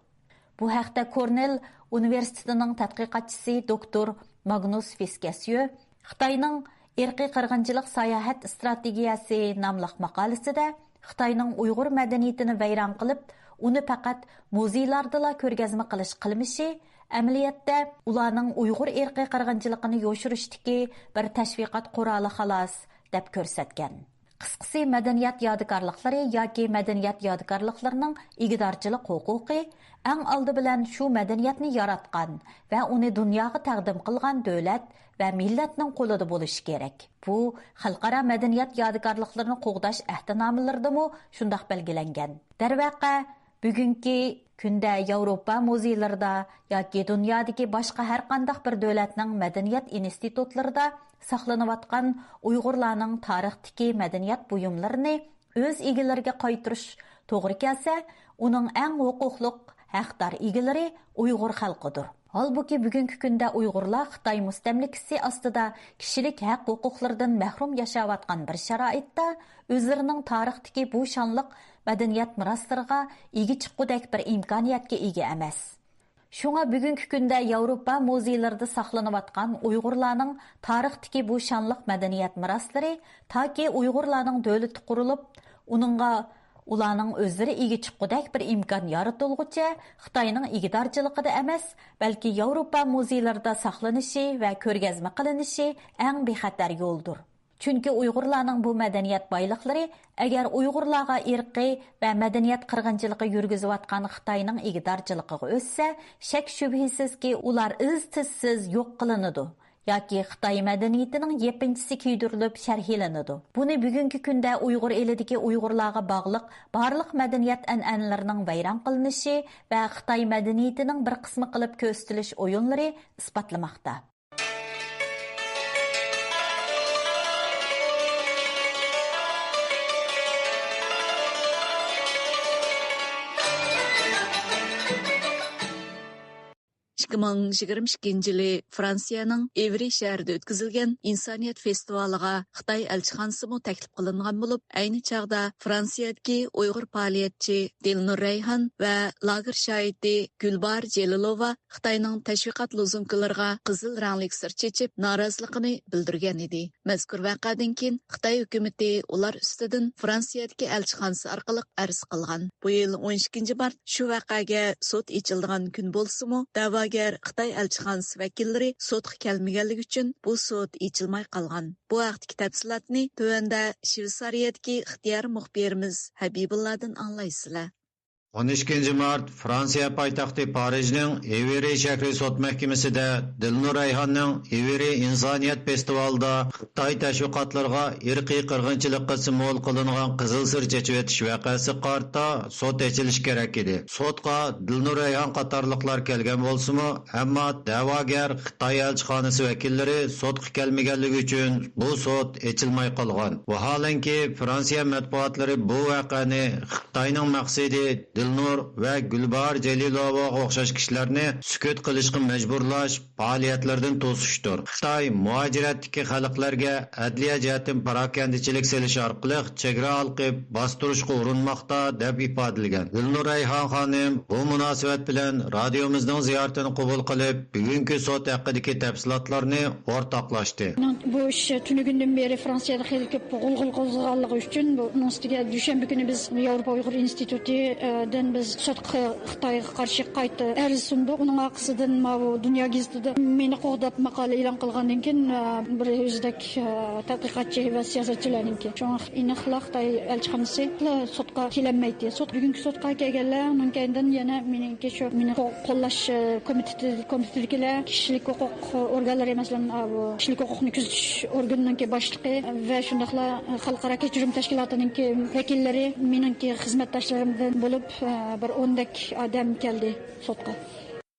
بۇ ھەقتە كورنېل ئۇنىۋېرسىتېتىنىڭ تەتقىقاتچىسى دوكتور ماگنۇس فىسكەسيۆ خىتاينىڭ ئىرقىي قىرغىنچىلىق ساياھەت ئىستراتېگىيەسى ناملىق ماقالىسىدە خىتاينىڭ ئۇيغۇر مەدەنىيىتىنى ۋەيران قىلىپ، ئۇنى پەقەت مۇزېيلاردىلا كۆرگەزمە قىلىش قىلمىشى، ئەمەلىيەتتە ئۇلارنىڭ ئۇيغۇر ئىرقىي قىرغىنچىلىقىنى يوشۇرۇشتىكى بىر تەشۋىقات قورالى خالاس، دەپ كۆرسەتكەن. قىسقىسى، مەدەنىيەت يادىكارلىقلىرى ياكى مەدەنىيەت يادىكارلىقلىرىنىڭ ئىگىدارچىلىق ھوقۇقى ئەڭ ئالدى بىلەن شۇ مەدەنىيەتنى ياراتقان ۋە ئۇنى دۇنياغا تەقدىم قىلغان دۆلەت ۋە مىللەتنىڭ قولىدا بولۇشى كېرەك. بۇ خەلقئارا مەدەنىيەت يادىكارلىقلىرىنى قوغداش ئەھدىنامىلىرىدىمۇ شۇنداق بەلگىلەنگەن. دەرۋەقە، بۈگۈنكى كۈندە ياۋروپا مۇزېيلىرىدا ياكى دۇنيادىكى باشقا ھەرقانداق بىر دۆلەتنىڭ مەدەنىيەت ئىنستىتۇتلىرىدا ساقلىنىۋاتقان ئۇيغۇرلارنىڭ تارىختىكى مەدەنىيەت بۇيۇملىرىنى ئۆز ئىگىلىرىگە قايتۇرۇش توغرا كەلسە، ئۇنىڭ ئەڭ ھوقۇقلۇق ھەقدار ئىگىلىرى ئۇيغۇر خەلقىدۇر. ھالبۇكى، بۈگۈنكى كۈندە ئۇيغۇرلار خىتاي مۇستەملىكىسى ئاستىدا كىشىلىك ھەق ھوقۇقلىرىدىن مەھرۇم ياشاۋاتقان بىر شارائىتتا، ئۆزلىرىنىڭ تارىختىكى بۇ شانلىق مەدەنىيەت مىراسلىرىغا ئىگە چىققۇدەك بىر ئىمكانىيەتكە ئىگە ئەمەس. شۇڭا بۈگۈنكى كۈندە ياۋروپا مۇزېيلىرىدا ساقلىنىۋاتقان ئۇيغۇرلارنىڭ تارىختىكى بۇ شانلىق مەدەنىيەت مىراسلىرى تاكى ئۇيغۇرلارنىڭ دۆلىتى قۇرۇلۇپ، ئۇنىڭغا، ئۇلارنىڭ ئۆزلىرى ئىگە چىققۇدەك بىر ئىمكان يارىتىلغۇچە خىتاينىڭ ئىگىدارچىلىقىدا ئەمەس، بەلكى ياۋروپا مۇزېيلىرىدا ساقلىنىشى ۋە كۆرگەزمە قىلىنىشى ئەڭ بىخەتەر يولدۇر. چۈنكى ئۇيغۇرلارنىڭ بۇ مەدەنىيەت بايلىقلىرى ئەگەر ئۇيغۇرلارغا ئىرقىي ۋە مەدەنىيەت قىرغىنچىلىقى يۈرگۈزۈۋاتقان خىتاينىڭ ئىگىدارچىلىقىغا ئۆتسە، شەك-شۈبھىسىزكى، ئۇلار ئىز-تىزسىز يوق قىلىنىدۇ. ياكى خىتاي مەدەنىيىتىنىڭ يېپىنچىسى كىيدۈرۈلۈپ شەرھلىنىدۇ. بۇنى بۈگۈنكى كۈندە ئۇيغۇر ئېلىدىكى ئۇيغۇرلارغا باغلىق بارلىق مەدەنىيەت ئەنئەنىلىرىنىڭ ۋەيران قىلىنىشى ۋە خىتاي مەدەنىيىتىنىڭ بىر قىسمى قىلىپ كۆرسىتىلىش ئويۇنلىرى ئىسپاتلىماقتا. ئىككى مىڭ يىگىرمە ئىككىنچى يىلى فرانسىيەنىڭ ئېۋرى شەھىرىدە ئۆتكۈزۈلگەن ئىنسانىيەت فېستىۋالىغا خىتاي ئەلچىخانىسىمۇ تەكلىپ قىلىنغان بولۇپ، ئەينى چاغدا فرانسىيەدىكى ئۇيغۇر پائالىيەتچى دىلنۇر رەيھان ۋە لاگېر شاھىتى گۈلباھار جېلىلوۋا خىتاينىڭ تەشۋىقات لوزۇنكىلىرىغا قىزىل رەڭلىك سىر چېچىپ، نارازىلىقىنى بىلدۈرگەن ئىدى. مەزكۇر ۋەقەدىن كېيىن خىتاي ھۆكۈمىتى ئۇلار ئۈستىدىن فرانسىيەدىكى ئەلچىخانىسى ئارقىلىق ئەرز قىلغان. بۇ يىل ئون ئىككىنچى مارت شۇ ۋەقەگە سوت ئېچىلىدىغان كۈن بولسىمۇ، دەۋاگەر خىتاي ئەلچىخانىسى ۋەكىللىرى سوتقا كەلمىگەنلىكى ئۈچۈن بۇ سوت ئېچىلماي قالغان. بۇ ھەقتىكى تەپسىلاتنى تۆۋەندە شۋېتسارىيەدىكى ئىختىيارىي مۇخبىرىمىز ھەبىبۇللادىن ئاڭلايسىلەر. ئون ئىككىنچى مارت فرانسىيە پايتەختى پارىژنىڭ ئېۋرى شەھىرى سوت مەھكىمىسىدە دىلنۇر رەيھاننىڭ ئېۋرى ئىنسانىيەت فېستىۋالىدا خىتاي تەشۋىقاتلىرىغا ئىرقىي قىرغىنچىلىققا سىمۋول قىلىنغان قىزىل سىر چېچىۋېتىش ۋەقەسىگە قارىتا سوت ئېچىلىشى كېرەك ئىدى. سوتقا دىلنۇر رەيھان قاتارلىقلار كەلگەن بولسىمۇ، ئەمما دەۋاگەر خىتاي ئەلچىخانىسى ۋەكىللىرى سوتقا كەلمىگەنلىكى ئۈچۈن بۇ سوت ئېچىلماي قالغان. ۋاھالەنكى، فرانسىيە مەتبۇئاتلىرى بۇ ۋەقەنى خىتاينىڭ مەقسىتى دىلنۇر ۋە گۈلباھار جېلىلوۋاغا ئوخشاش كىشىلەرنى سۈكۈت قىلىشقا مەجبۇرلاش پائالىيەتلىرىدىن توسۇشتۇر. خىتاي مۇھاجىرەتتىكى خەلقلەرگە ئەدلىيە جەھەتتىن پاراكەندىچىلىك سېلىش ئارقىلىق چېگرا ھالقىپ باستۇرۇشقا ئۇرۇنماقتا، دەپ ئىپادىلىگەن. دىلنۇر رەيھان خانىم بۇ مۇناسىۋەت بىلەن رادىيومىزنىڭ زىيارىتىنى قوبۇل قىلىپ، بۈگۈنكى سوت ھەققىدىكى تەپسىلاتلارنى ئورتاقلاشتى. بۇ ئىش تۈنۈگۈندىن بېرى فرانسىيەدە خېلى كۆپ غۇلغۇلا قوزغىغانلىقى ئۈچۈن، بۇنىڭ ئۈستىگە دۈشەنبە كۈنى بىز ياۋروپا ئۇيغۇر ئىنستىتۇتىدىن بىز سوتقا خىتايغا قارشى قايتا ئەرز سۇندۇق. ئۇنىڭ ئارقىسىدىن ماۋۇ دۇنيا گېزىتىدە مېنى قوغداپ ماقالە ئېلان قىلغاندىن كېيىن، بىر ئۆزىدەك تەتقىقاتچى ۋە سىياسەتچىلەرنىڭكى. شۇڭا ئېنىقلا خىتاي ئەلچىخانىسى سوتقا كېلەلمەيتتى. سوت، بۈگۈنكى سوتقا كەلگەنلەرنىڭ كەينىدىن يەنە مېنىڭكى شۇ مېنى قو-، قوللاش، ئە، كومىتېتى، كومىتېتىدىكىلەر، كىشىلىك ھوقۇق ئورگانلىرى، مەسىلەن، ئاۋۇ كىشىلىك ھوقۇقنى كۆزىتىش ئورگىنىنىڭكى باشلىقى ۋە شۇنداقلا خەلقئارا كەچۈرۈم تەشكىلاتىنىڭكى ۋەكىللىرى مېنىڭكى خىزمەتداشلىرىمدىن بولۇپ، ئە، بىر ئوندەك ئادەم كەلدى سوتقا.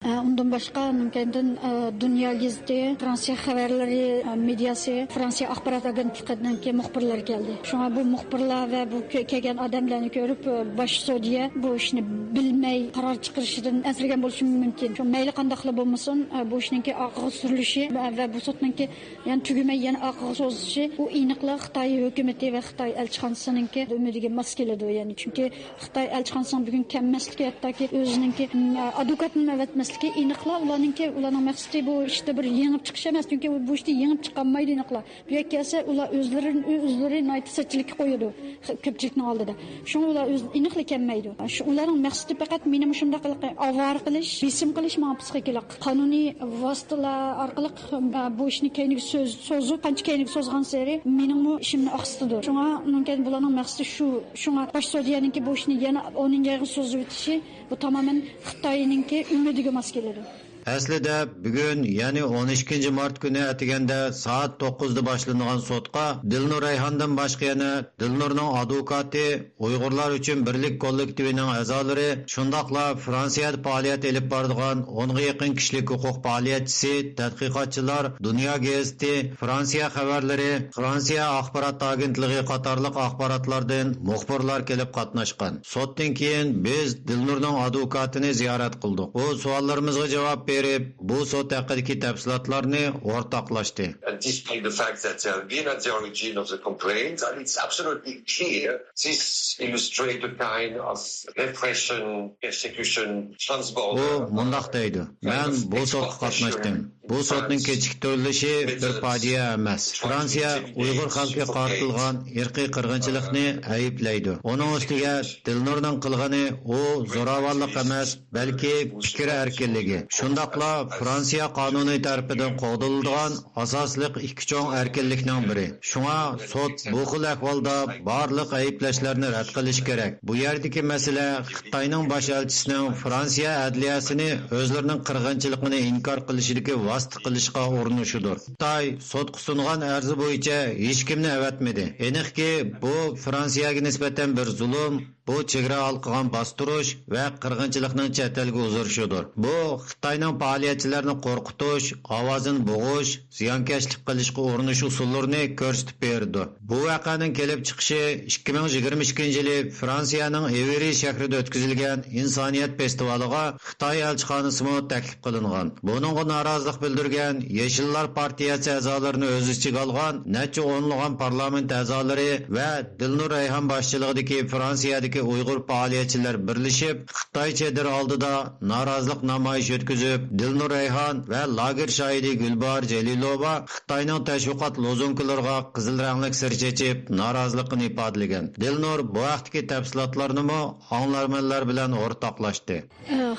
ئە، ئۇندىن باشقا، ئۇنىڭ كەينىدىن، ئە، دۇنيا گېزىتى، فرانسىيە خەۋەرلىرى، ئە، مېدىياسى، فرانسىيە ئاخبارات ئاگېنتلىقىنىڭكى مۇخبىرلىرى كەلدى. شۇڭا بۇ مۇخبىرلار ۋە بۇ كۆ-، كەلگەن ئادەملەرنى كۆرۈپ، ئە، باش سودىيە بۇ ئىشنى بىلمەي قارار چىقىرىشىدىن ئەنسىرىگەن بولۇشى مۇمكىن. شۇ مەيلى قانداقلا بولمىسۇن، ئە، بۇ ئىشنىڭكى ئارقىغا سۈرۈلۈشى ۋە، ۋە بۇ سوتنىڭكى يەنە تۈگىمەي، يەنە ئارقىغا سوزۇلۇشى، ئۇ ئېنىقلا خىتاي ھۆكۈمىتى ۋە خىتاي ئەلچىخانىسىنىڭكى ئۈمىدىگە ماس كېلىدۇ. يەنى، چۈنكى خىتاي ئەلچىخانىسىنىڭ بۈگۈن كەلمەسلىكى، ھەتتاكى ئۆزىنىڭكى، م، ئادۋوكاتىنىمۇ ئەۋەتمەسلىكى ئېنىقلا ئۇلارنىڭكى، ئۇلارنىڭ مەقسىتى بۇ ئىشتا بىر يېڭىپ چىقىش ئەمەس، چۈنكى بۇ ئىشتا يېڭىپ چىقالمايدۇ ئېنىقلا. بۇ يەرگە كەلسە، ئۇلار ئۆزلىرىنى، ئۆزلىرى ناھايىتى سەتچىلىككە قويىدۇ، خ-، كۆپچىلىكنىڭ ئالدىدا. شۇڭا ئۇلار ئۆز-، ئېنىقلا كەلمەيدۇ. شۇ، ئۇلارنىڭ مەقسىتى پەقەت مېنى مۇشۇنداق قىلىپ ئاۋارە قىلىش، بېسىم قىلىش ماڭا پىسخىكىلىق. قانۇنىي ۋاسىتىلەر ئارقىلىق، ئە، بۇ ئىشنى كەينىگە سۆز-، سوزۇپ، قانچە كەينىگە سوزغانسېرى مېنىڭمۇ ئىشىمنى ئاقسىتىدۇ. شۇڭا ئۇنىڭ كەينى بۇلارنىڭ مەقسىتى شۇ. شۇڭا باش سودىيەنىڭكى بۇ ئىشنى يەنە ئونىنچى ئايغا سوزۇۋېتىشى، بۇ تامامەن خىتاينىڭكى ئۈمىدىگە ماس كېلىدۇ. ئەسلىدە بۈگۈن، يەنى ئون ئىككىنچى مارت كۈنى ئەتىگەندە سائەت توققۇزدا باشلىنىدىغان سوتقا دىلنۇر رەيھاندىن باشقا يەنە دىلنۇرنىڭ ئادۋوكاتى، ئۇيغۇرلار ئۈچۈن بىرلىك كوللېكتىۋىنىڭ ئەزالىرى، شۇنداقلا فرانسىيەدە پائالىيەت ئېلىپ بارىدىغان ئونغا يېقىن كىشىلىك ھوقۇق پائالىيەتچىسى، تەتقىقاتچىلار، دۇنيا گېزىتى، فرانسىيە خەۋەرلىرى، فرانسىيە ئاخبارات ئاگېنتلىقى قاتارلىق ئاخباراتلاردىن مۇخبىرلار كېلىپ قاتناشقان. سوتتىن كېيىن بىز دىلنۇرنىڭ ئادۋوكاتىنى زىيارەت قىلدۇق. ئۇ سوئاللىرىمىزغا جاۋاب بېرىپ، بۇ سوت ھەققىدىكى تەپسىلاتلارنى ئورتاقلاشتى. And despite the fact that they have been at the origin of the complaints, and it's absolutely clear, this illustrates a kind of repression, persecution, transborder. ئۇ مۇنداق دەيدۇ، مەن بۇ سوتقا قاتناشتىم. بۇ سوتنىڭ كېچىكتۈرۈلۈشى بىر پاجىئە ئەمەس. فرانسىيە ئۇيغۇر خەلقىگە قارىتىلغان ئىرقىي قىرغىنچىلىقنى ئەيىبلەيدۇ. ئۇنىڭ ئۈستىگە دىلنۇرنىڭ قىلغىنى ئۇ زوراۋانلىق ئەمەس، بەلكى پىكىر ئەركىنلىكى، شۇنداقلا فرانسىيە قانۇنى تەرىپىدىن قوغدىلىدىغان ئاساسلىق ئىككى چوڭ ئەركىنلىكنىڭ بىرى. شۇڭا سوت بۇ خىل ئەھۋالدا بارلىق ئەيىبلەشلەرنى رەت قىلىشى كېرەك. بۇ يەردىكى مەسىلە خىتاينىڭ باش ئەلچىسىنىڭ فرانسىيە ئەدلىيەسىنى ئۆزلىرىنىڭ قىرغىنچىلىقىنى ئىنكار قىلىشىدىكى قىلىشقا ئۇرۇنۇشىدۇر. خىتاي سوتقا سۇنغان ئەرزى بويىچە ھېچكىمنى ئەۋەتمىدى. ئېنىقكى، بۇ فرانسىيەگە نىسبەتەن بىر زۇلۇم، بۇ چېگرا ھالقىغان باستۇرۇش ۋە قىرغىنچىلىقنىڭ چەت ئەلگە ئۇزىرىشىدۇر. بۇ خىتاينىڭ پائالىيەتچىلەرنى قورقۇتۇش، ئاۋازىنى بوغۇش، زىيانكەشلىك قىلىشقا ئۇرۇنۇش ئۇسۇللىرىنى كۆرسىتىپ بېرىدۇ. بۇ ۋەقەنىڭ كېلىپ چىقىشى ئىككى مىڭ يىگىرمە ئىككىنچى يىلى فرانسىيەنىڭ ئېۋرى شەھىرىدە ئۆتكۈزۈلگەن ئىنسانىيەت فېستىۋالىغا خىتاي ئەلچىخانىسىمۇ تەكلىپ قىلىنغان. بۇنىڭغا نارازىلىق بىلدۈرگەن يېشىللار پارتىيەسى ئەزالىرىنى ئۆز ئىچىگە ئالغان نەچچە ئونلىغان پارلامېنت ئەزالىرى ۋە دىلنۇر رەيھان باشچىلىقىدىكى فرانسىيەدىكى ئۇيغۇر پائالىيەتچىلەر بىرلىشىپ، خىتاي چېدىرى ئالدىدا نارازىلىق نامايىشى ئۆتكۈزۈپ، دىلنۇر رەيھان ۋە لاگېر شاھىدى گۈلباھار جېلىلوۋا خىتاينىڭ تەشۋىقات لوزۇنكىلىرىغا قىزىل رەڭلىك سىر چېچىپ، نارازىلىقىنى ئىپادىلىگەن. دىلنۇر بۇ ھەقتىكى تەپسىلاتلارنىمۇ ئاڭلارمەنلەر بىلەن ئورتاقلاشتى.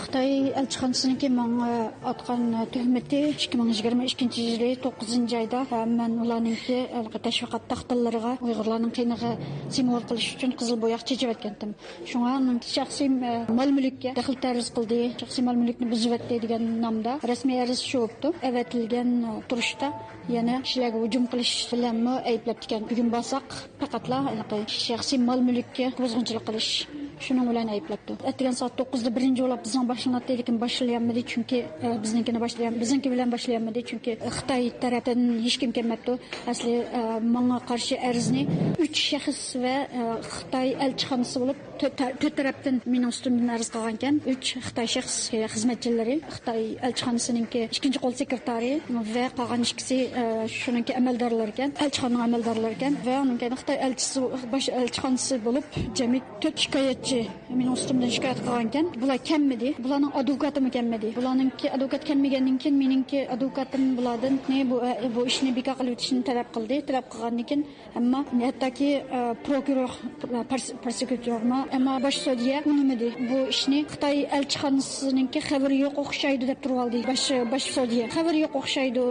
خىتاي ئەلچىخانىسىنىڭكى ماڭا ئاتقان تۆھمىتى، ئىككى مىڭ يىگىرمە ئىككىنچى يىلى توققۇزىنچى ئايدا، مەن ئۇلارنىڭكى تەشۋىقات تاختىلىرىغا ئۇيغۇرلارنىڭ قېنىغا سىمۋول قىلىش ئۈچۈن قىزىل بوياق چېچىۋەتكەنتىم. شۇڭا ئۇنىڭكى شەخسىي مال مۈلۈككە دەخلى تەرۇز قىلدى، شەخسىي مال مۈلۈكنى بۇزۇۋەتتى دېگەن نامدا رەسمىي ئەرز شۇ بوپتۇ. ئەۋەتىلگەن تۇرۇشتا يەنە كىشىلەرگە ھۇجۇم قىلىش بىلەنمۇ ئەيىبلەپتىكەن. بۈگۈن بارساق، پەقەتلا ھېلىقى شەخسىي مال مۈلۈككە بۇزغۇنچىلىق قىلىش، شۇنىڭ بىلەن ئەيىبلەپتۇ. ئەتىگەن سائەت توققۇزدا بىرىنچى بولاپ بىزنىڭ باشلىناتتى، لېكىن باشلىيالمىدى، چۈنكى، ئە، بىزنىڭكىنى باشلىيال-، بىزنىڭكى بىلەن باشلىيالمىدى، چۈنكى خىتاي تەرەپتىن ھېچكىم كەلمەپتۇ. ئەسلى، ئە، ماڭا قارشى ئەرزنى ئۈچ شەخس ۋە، ئە، خىتاي ئەلچىخانىسى بولۇپ تۆت تە-، تۆت تەرەپتىن مېنىڭ ئۈستۈمدىن ئەرز قىلغانىكەن. ئۈچ خىتاي شەخس خىزمەتچىلىرى، خىتاي ئەلچىخانىسىنىڭكى ئىككىنچى قول سېكرېتارى ۋە قالغان ئىككىسى، ئە، شۇنىڭكى ئەمەلدارلىرىكەن، ئەلچىخانىنىڭ ئەمەلدارلىرىكەن ۋە ئۇنىڭ كەينىدىن خىتاي ئەلچىسى، باش ئەلچىخانىسى بولۇپ جەمئىي تۆت شىكايەتچى مېنىڭ ئۈستۈمدىن شىكايەت قىلغانىكەن. بۇلار كەلمىدى. بۇلارنىڭ ئادۋوكاتىمۇ كەلمىدى. بۇلارنىڭكى ئادۋوكات كەلمىگەندىن كېيىن مېنىڭكى ئادۋوكاتىم بۇلاردىن، نى، بۇ، بۇ ئىشنى بىكار قىلىۋېتىشنى تەلەپ قىلدى. تەلەپ قىلغاندىن كېيىن ئەمما ھەتتاكى، ئە، پروكۇرور، پرس-، پروسېكۇتورمۇ، ئەمما باش سودىيە ئۇنىمىدى. بۇ ئىشنى خىتاي ئەلچىخانىسىنىڭكى خەۋىرى يوق ئوخشايدۇ دەپ تۇرۇۋالدى باش، باش سودىيە. خەۋىرى يوق ئوخشايدۇ.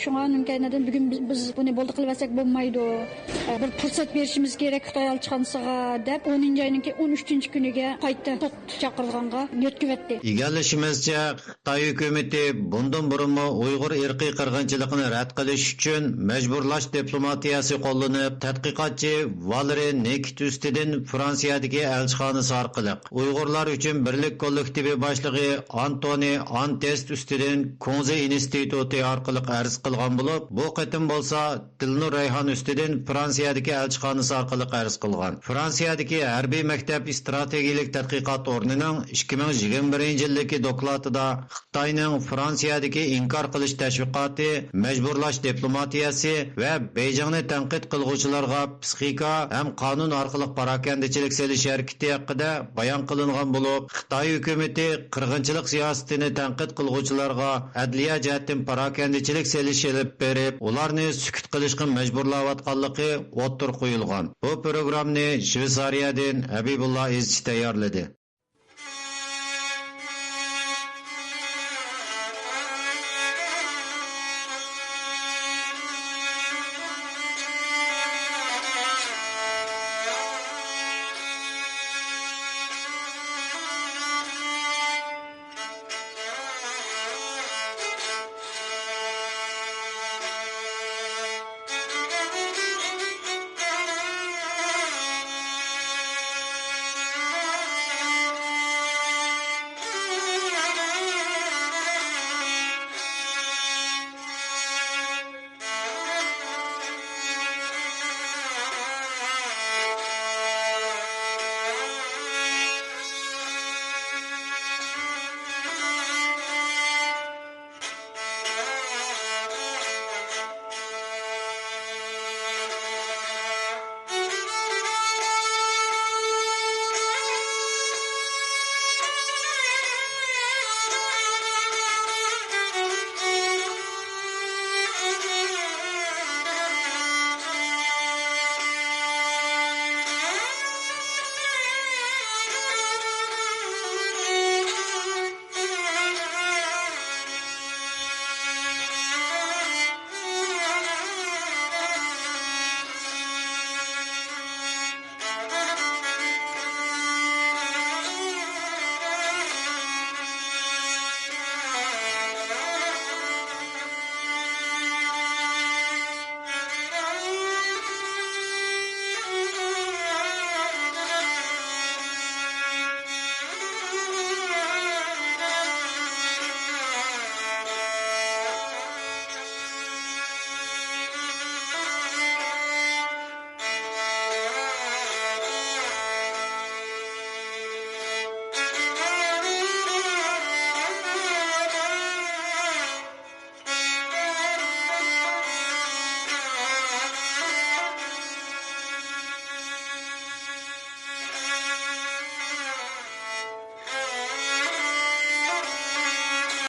شۇڭا ئۇنىڭ كەينىدىن بۈگۈن بىز، بىز بۇنى بولدى قىلىۋەتسەك بولمايدۇ. ئە، بىر پۇرسەت بېرىشىمىز كېرەك خىتاي ئەلچىخانىسىغا دەپ، ئونىنچى ئاينىڭكى ئون ئۈچىنچى كۈنىگە قايتا سوت چاقىرغانغا يۆتكىۋەتتى. ئىگىلىشىمىزچە، خىتاي ھۆكۈمىتى بۇندىن بۇرۇنمۇ ئۇيغۇر ئىرقىي قىرغىنچىلىقىنى رەت قىلىش ئۈچۈن مەجبۇرلاش دىپلوماتىيەسى قوللىنىپ، تەتقىقاتچى ۋالېرى نېكىت ئۈستىدىن فرانسىيەدىكى ئەلچىخانىسى ئارقىلىق، ئۇيغۇرلار ئۈچۈن بىرلىك كوللېكتىپى باشلىقى ئانتونى ئانتېست ئۈستىدىن كۇڭزى ئىنستىتۇتى ئارقىلىق ئەرز قىلغان بولۇپ، بۇ قېتىم بولسا دىلنۇر رەيھان ئۈستىدىن فرانسىيەدىكى ئەلچىخانىسى ئارقىلىق ئەرز قىلغان. فرانسىيەدىكى ھەربىي مەكتەپ ئىستراتېگىيەلىك تەتقىقات ئورنىنىڭ ئىككى مىڭ يىگىرمە بىرىنچى يىلدىكى دوكلاتىدا خىتاينىڭ فرانسىيەدىكى ئىنكار قىلىش تەشۋىقاتى، مەجبۇرلاش دىپلوماتىيەسى ۋە بېيجىڭنى تەنقىد قىلغۇچىلارغا پىسخىكا ھەم قانۇن ئارقىلىق پاراكەندىچىلىك سېلىش ھەرىكىتى ھەققىدە بايان قىلىنغان بولۇپ، خىتاي ھۆكۈمىتى قىرغىنچىلىق سىياسىتىنى تەنقىد قىلغۇچىلارغا ئەدلىيە جەھەتتىن پاراكەندىچىلىك سېلىش ئېلىپ بېرىپ، ئۇلارنى سۈكۈت قىلىشقا مەجبۇرلاۋاتقانلىقى ئوتتۇرىغا قويۇلغان. بۇ پروگراممىنى شۋېتسارىيەدىن ھەبىبۇللا ئىزچى تەييارلىدى.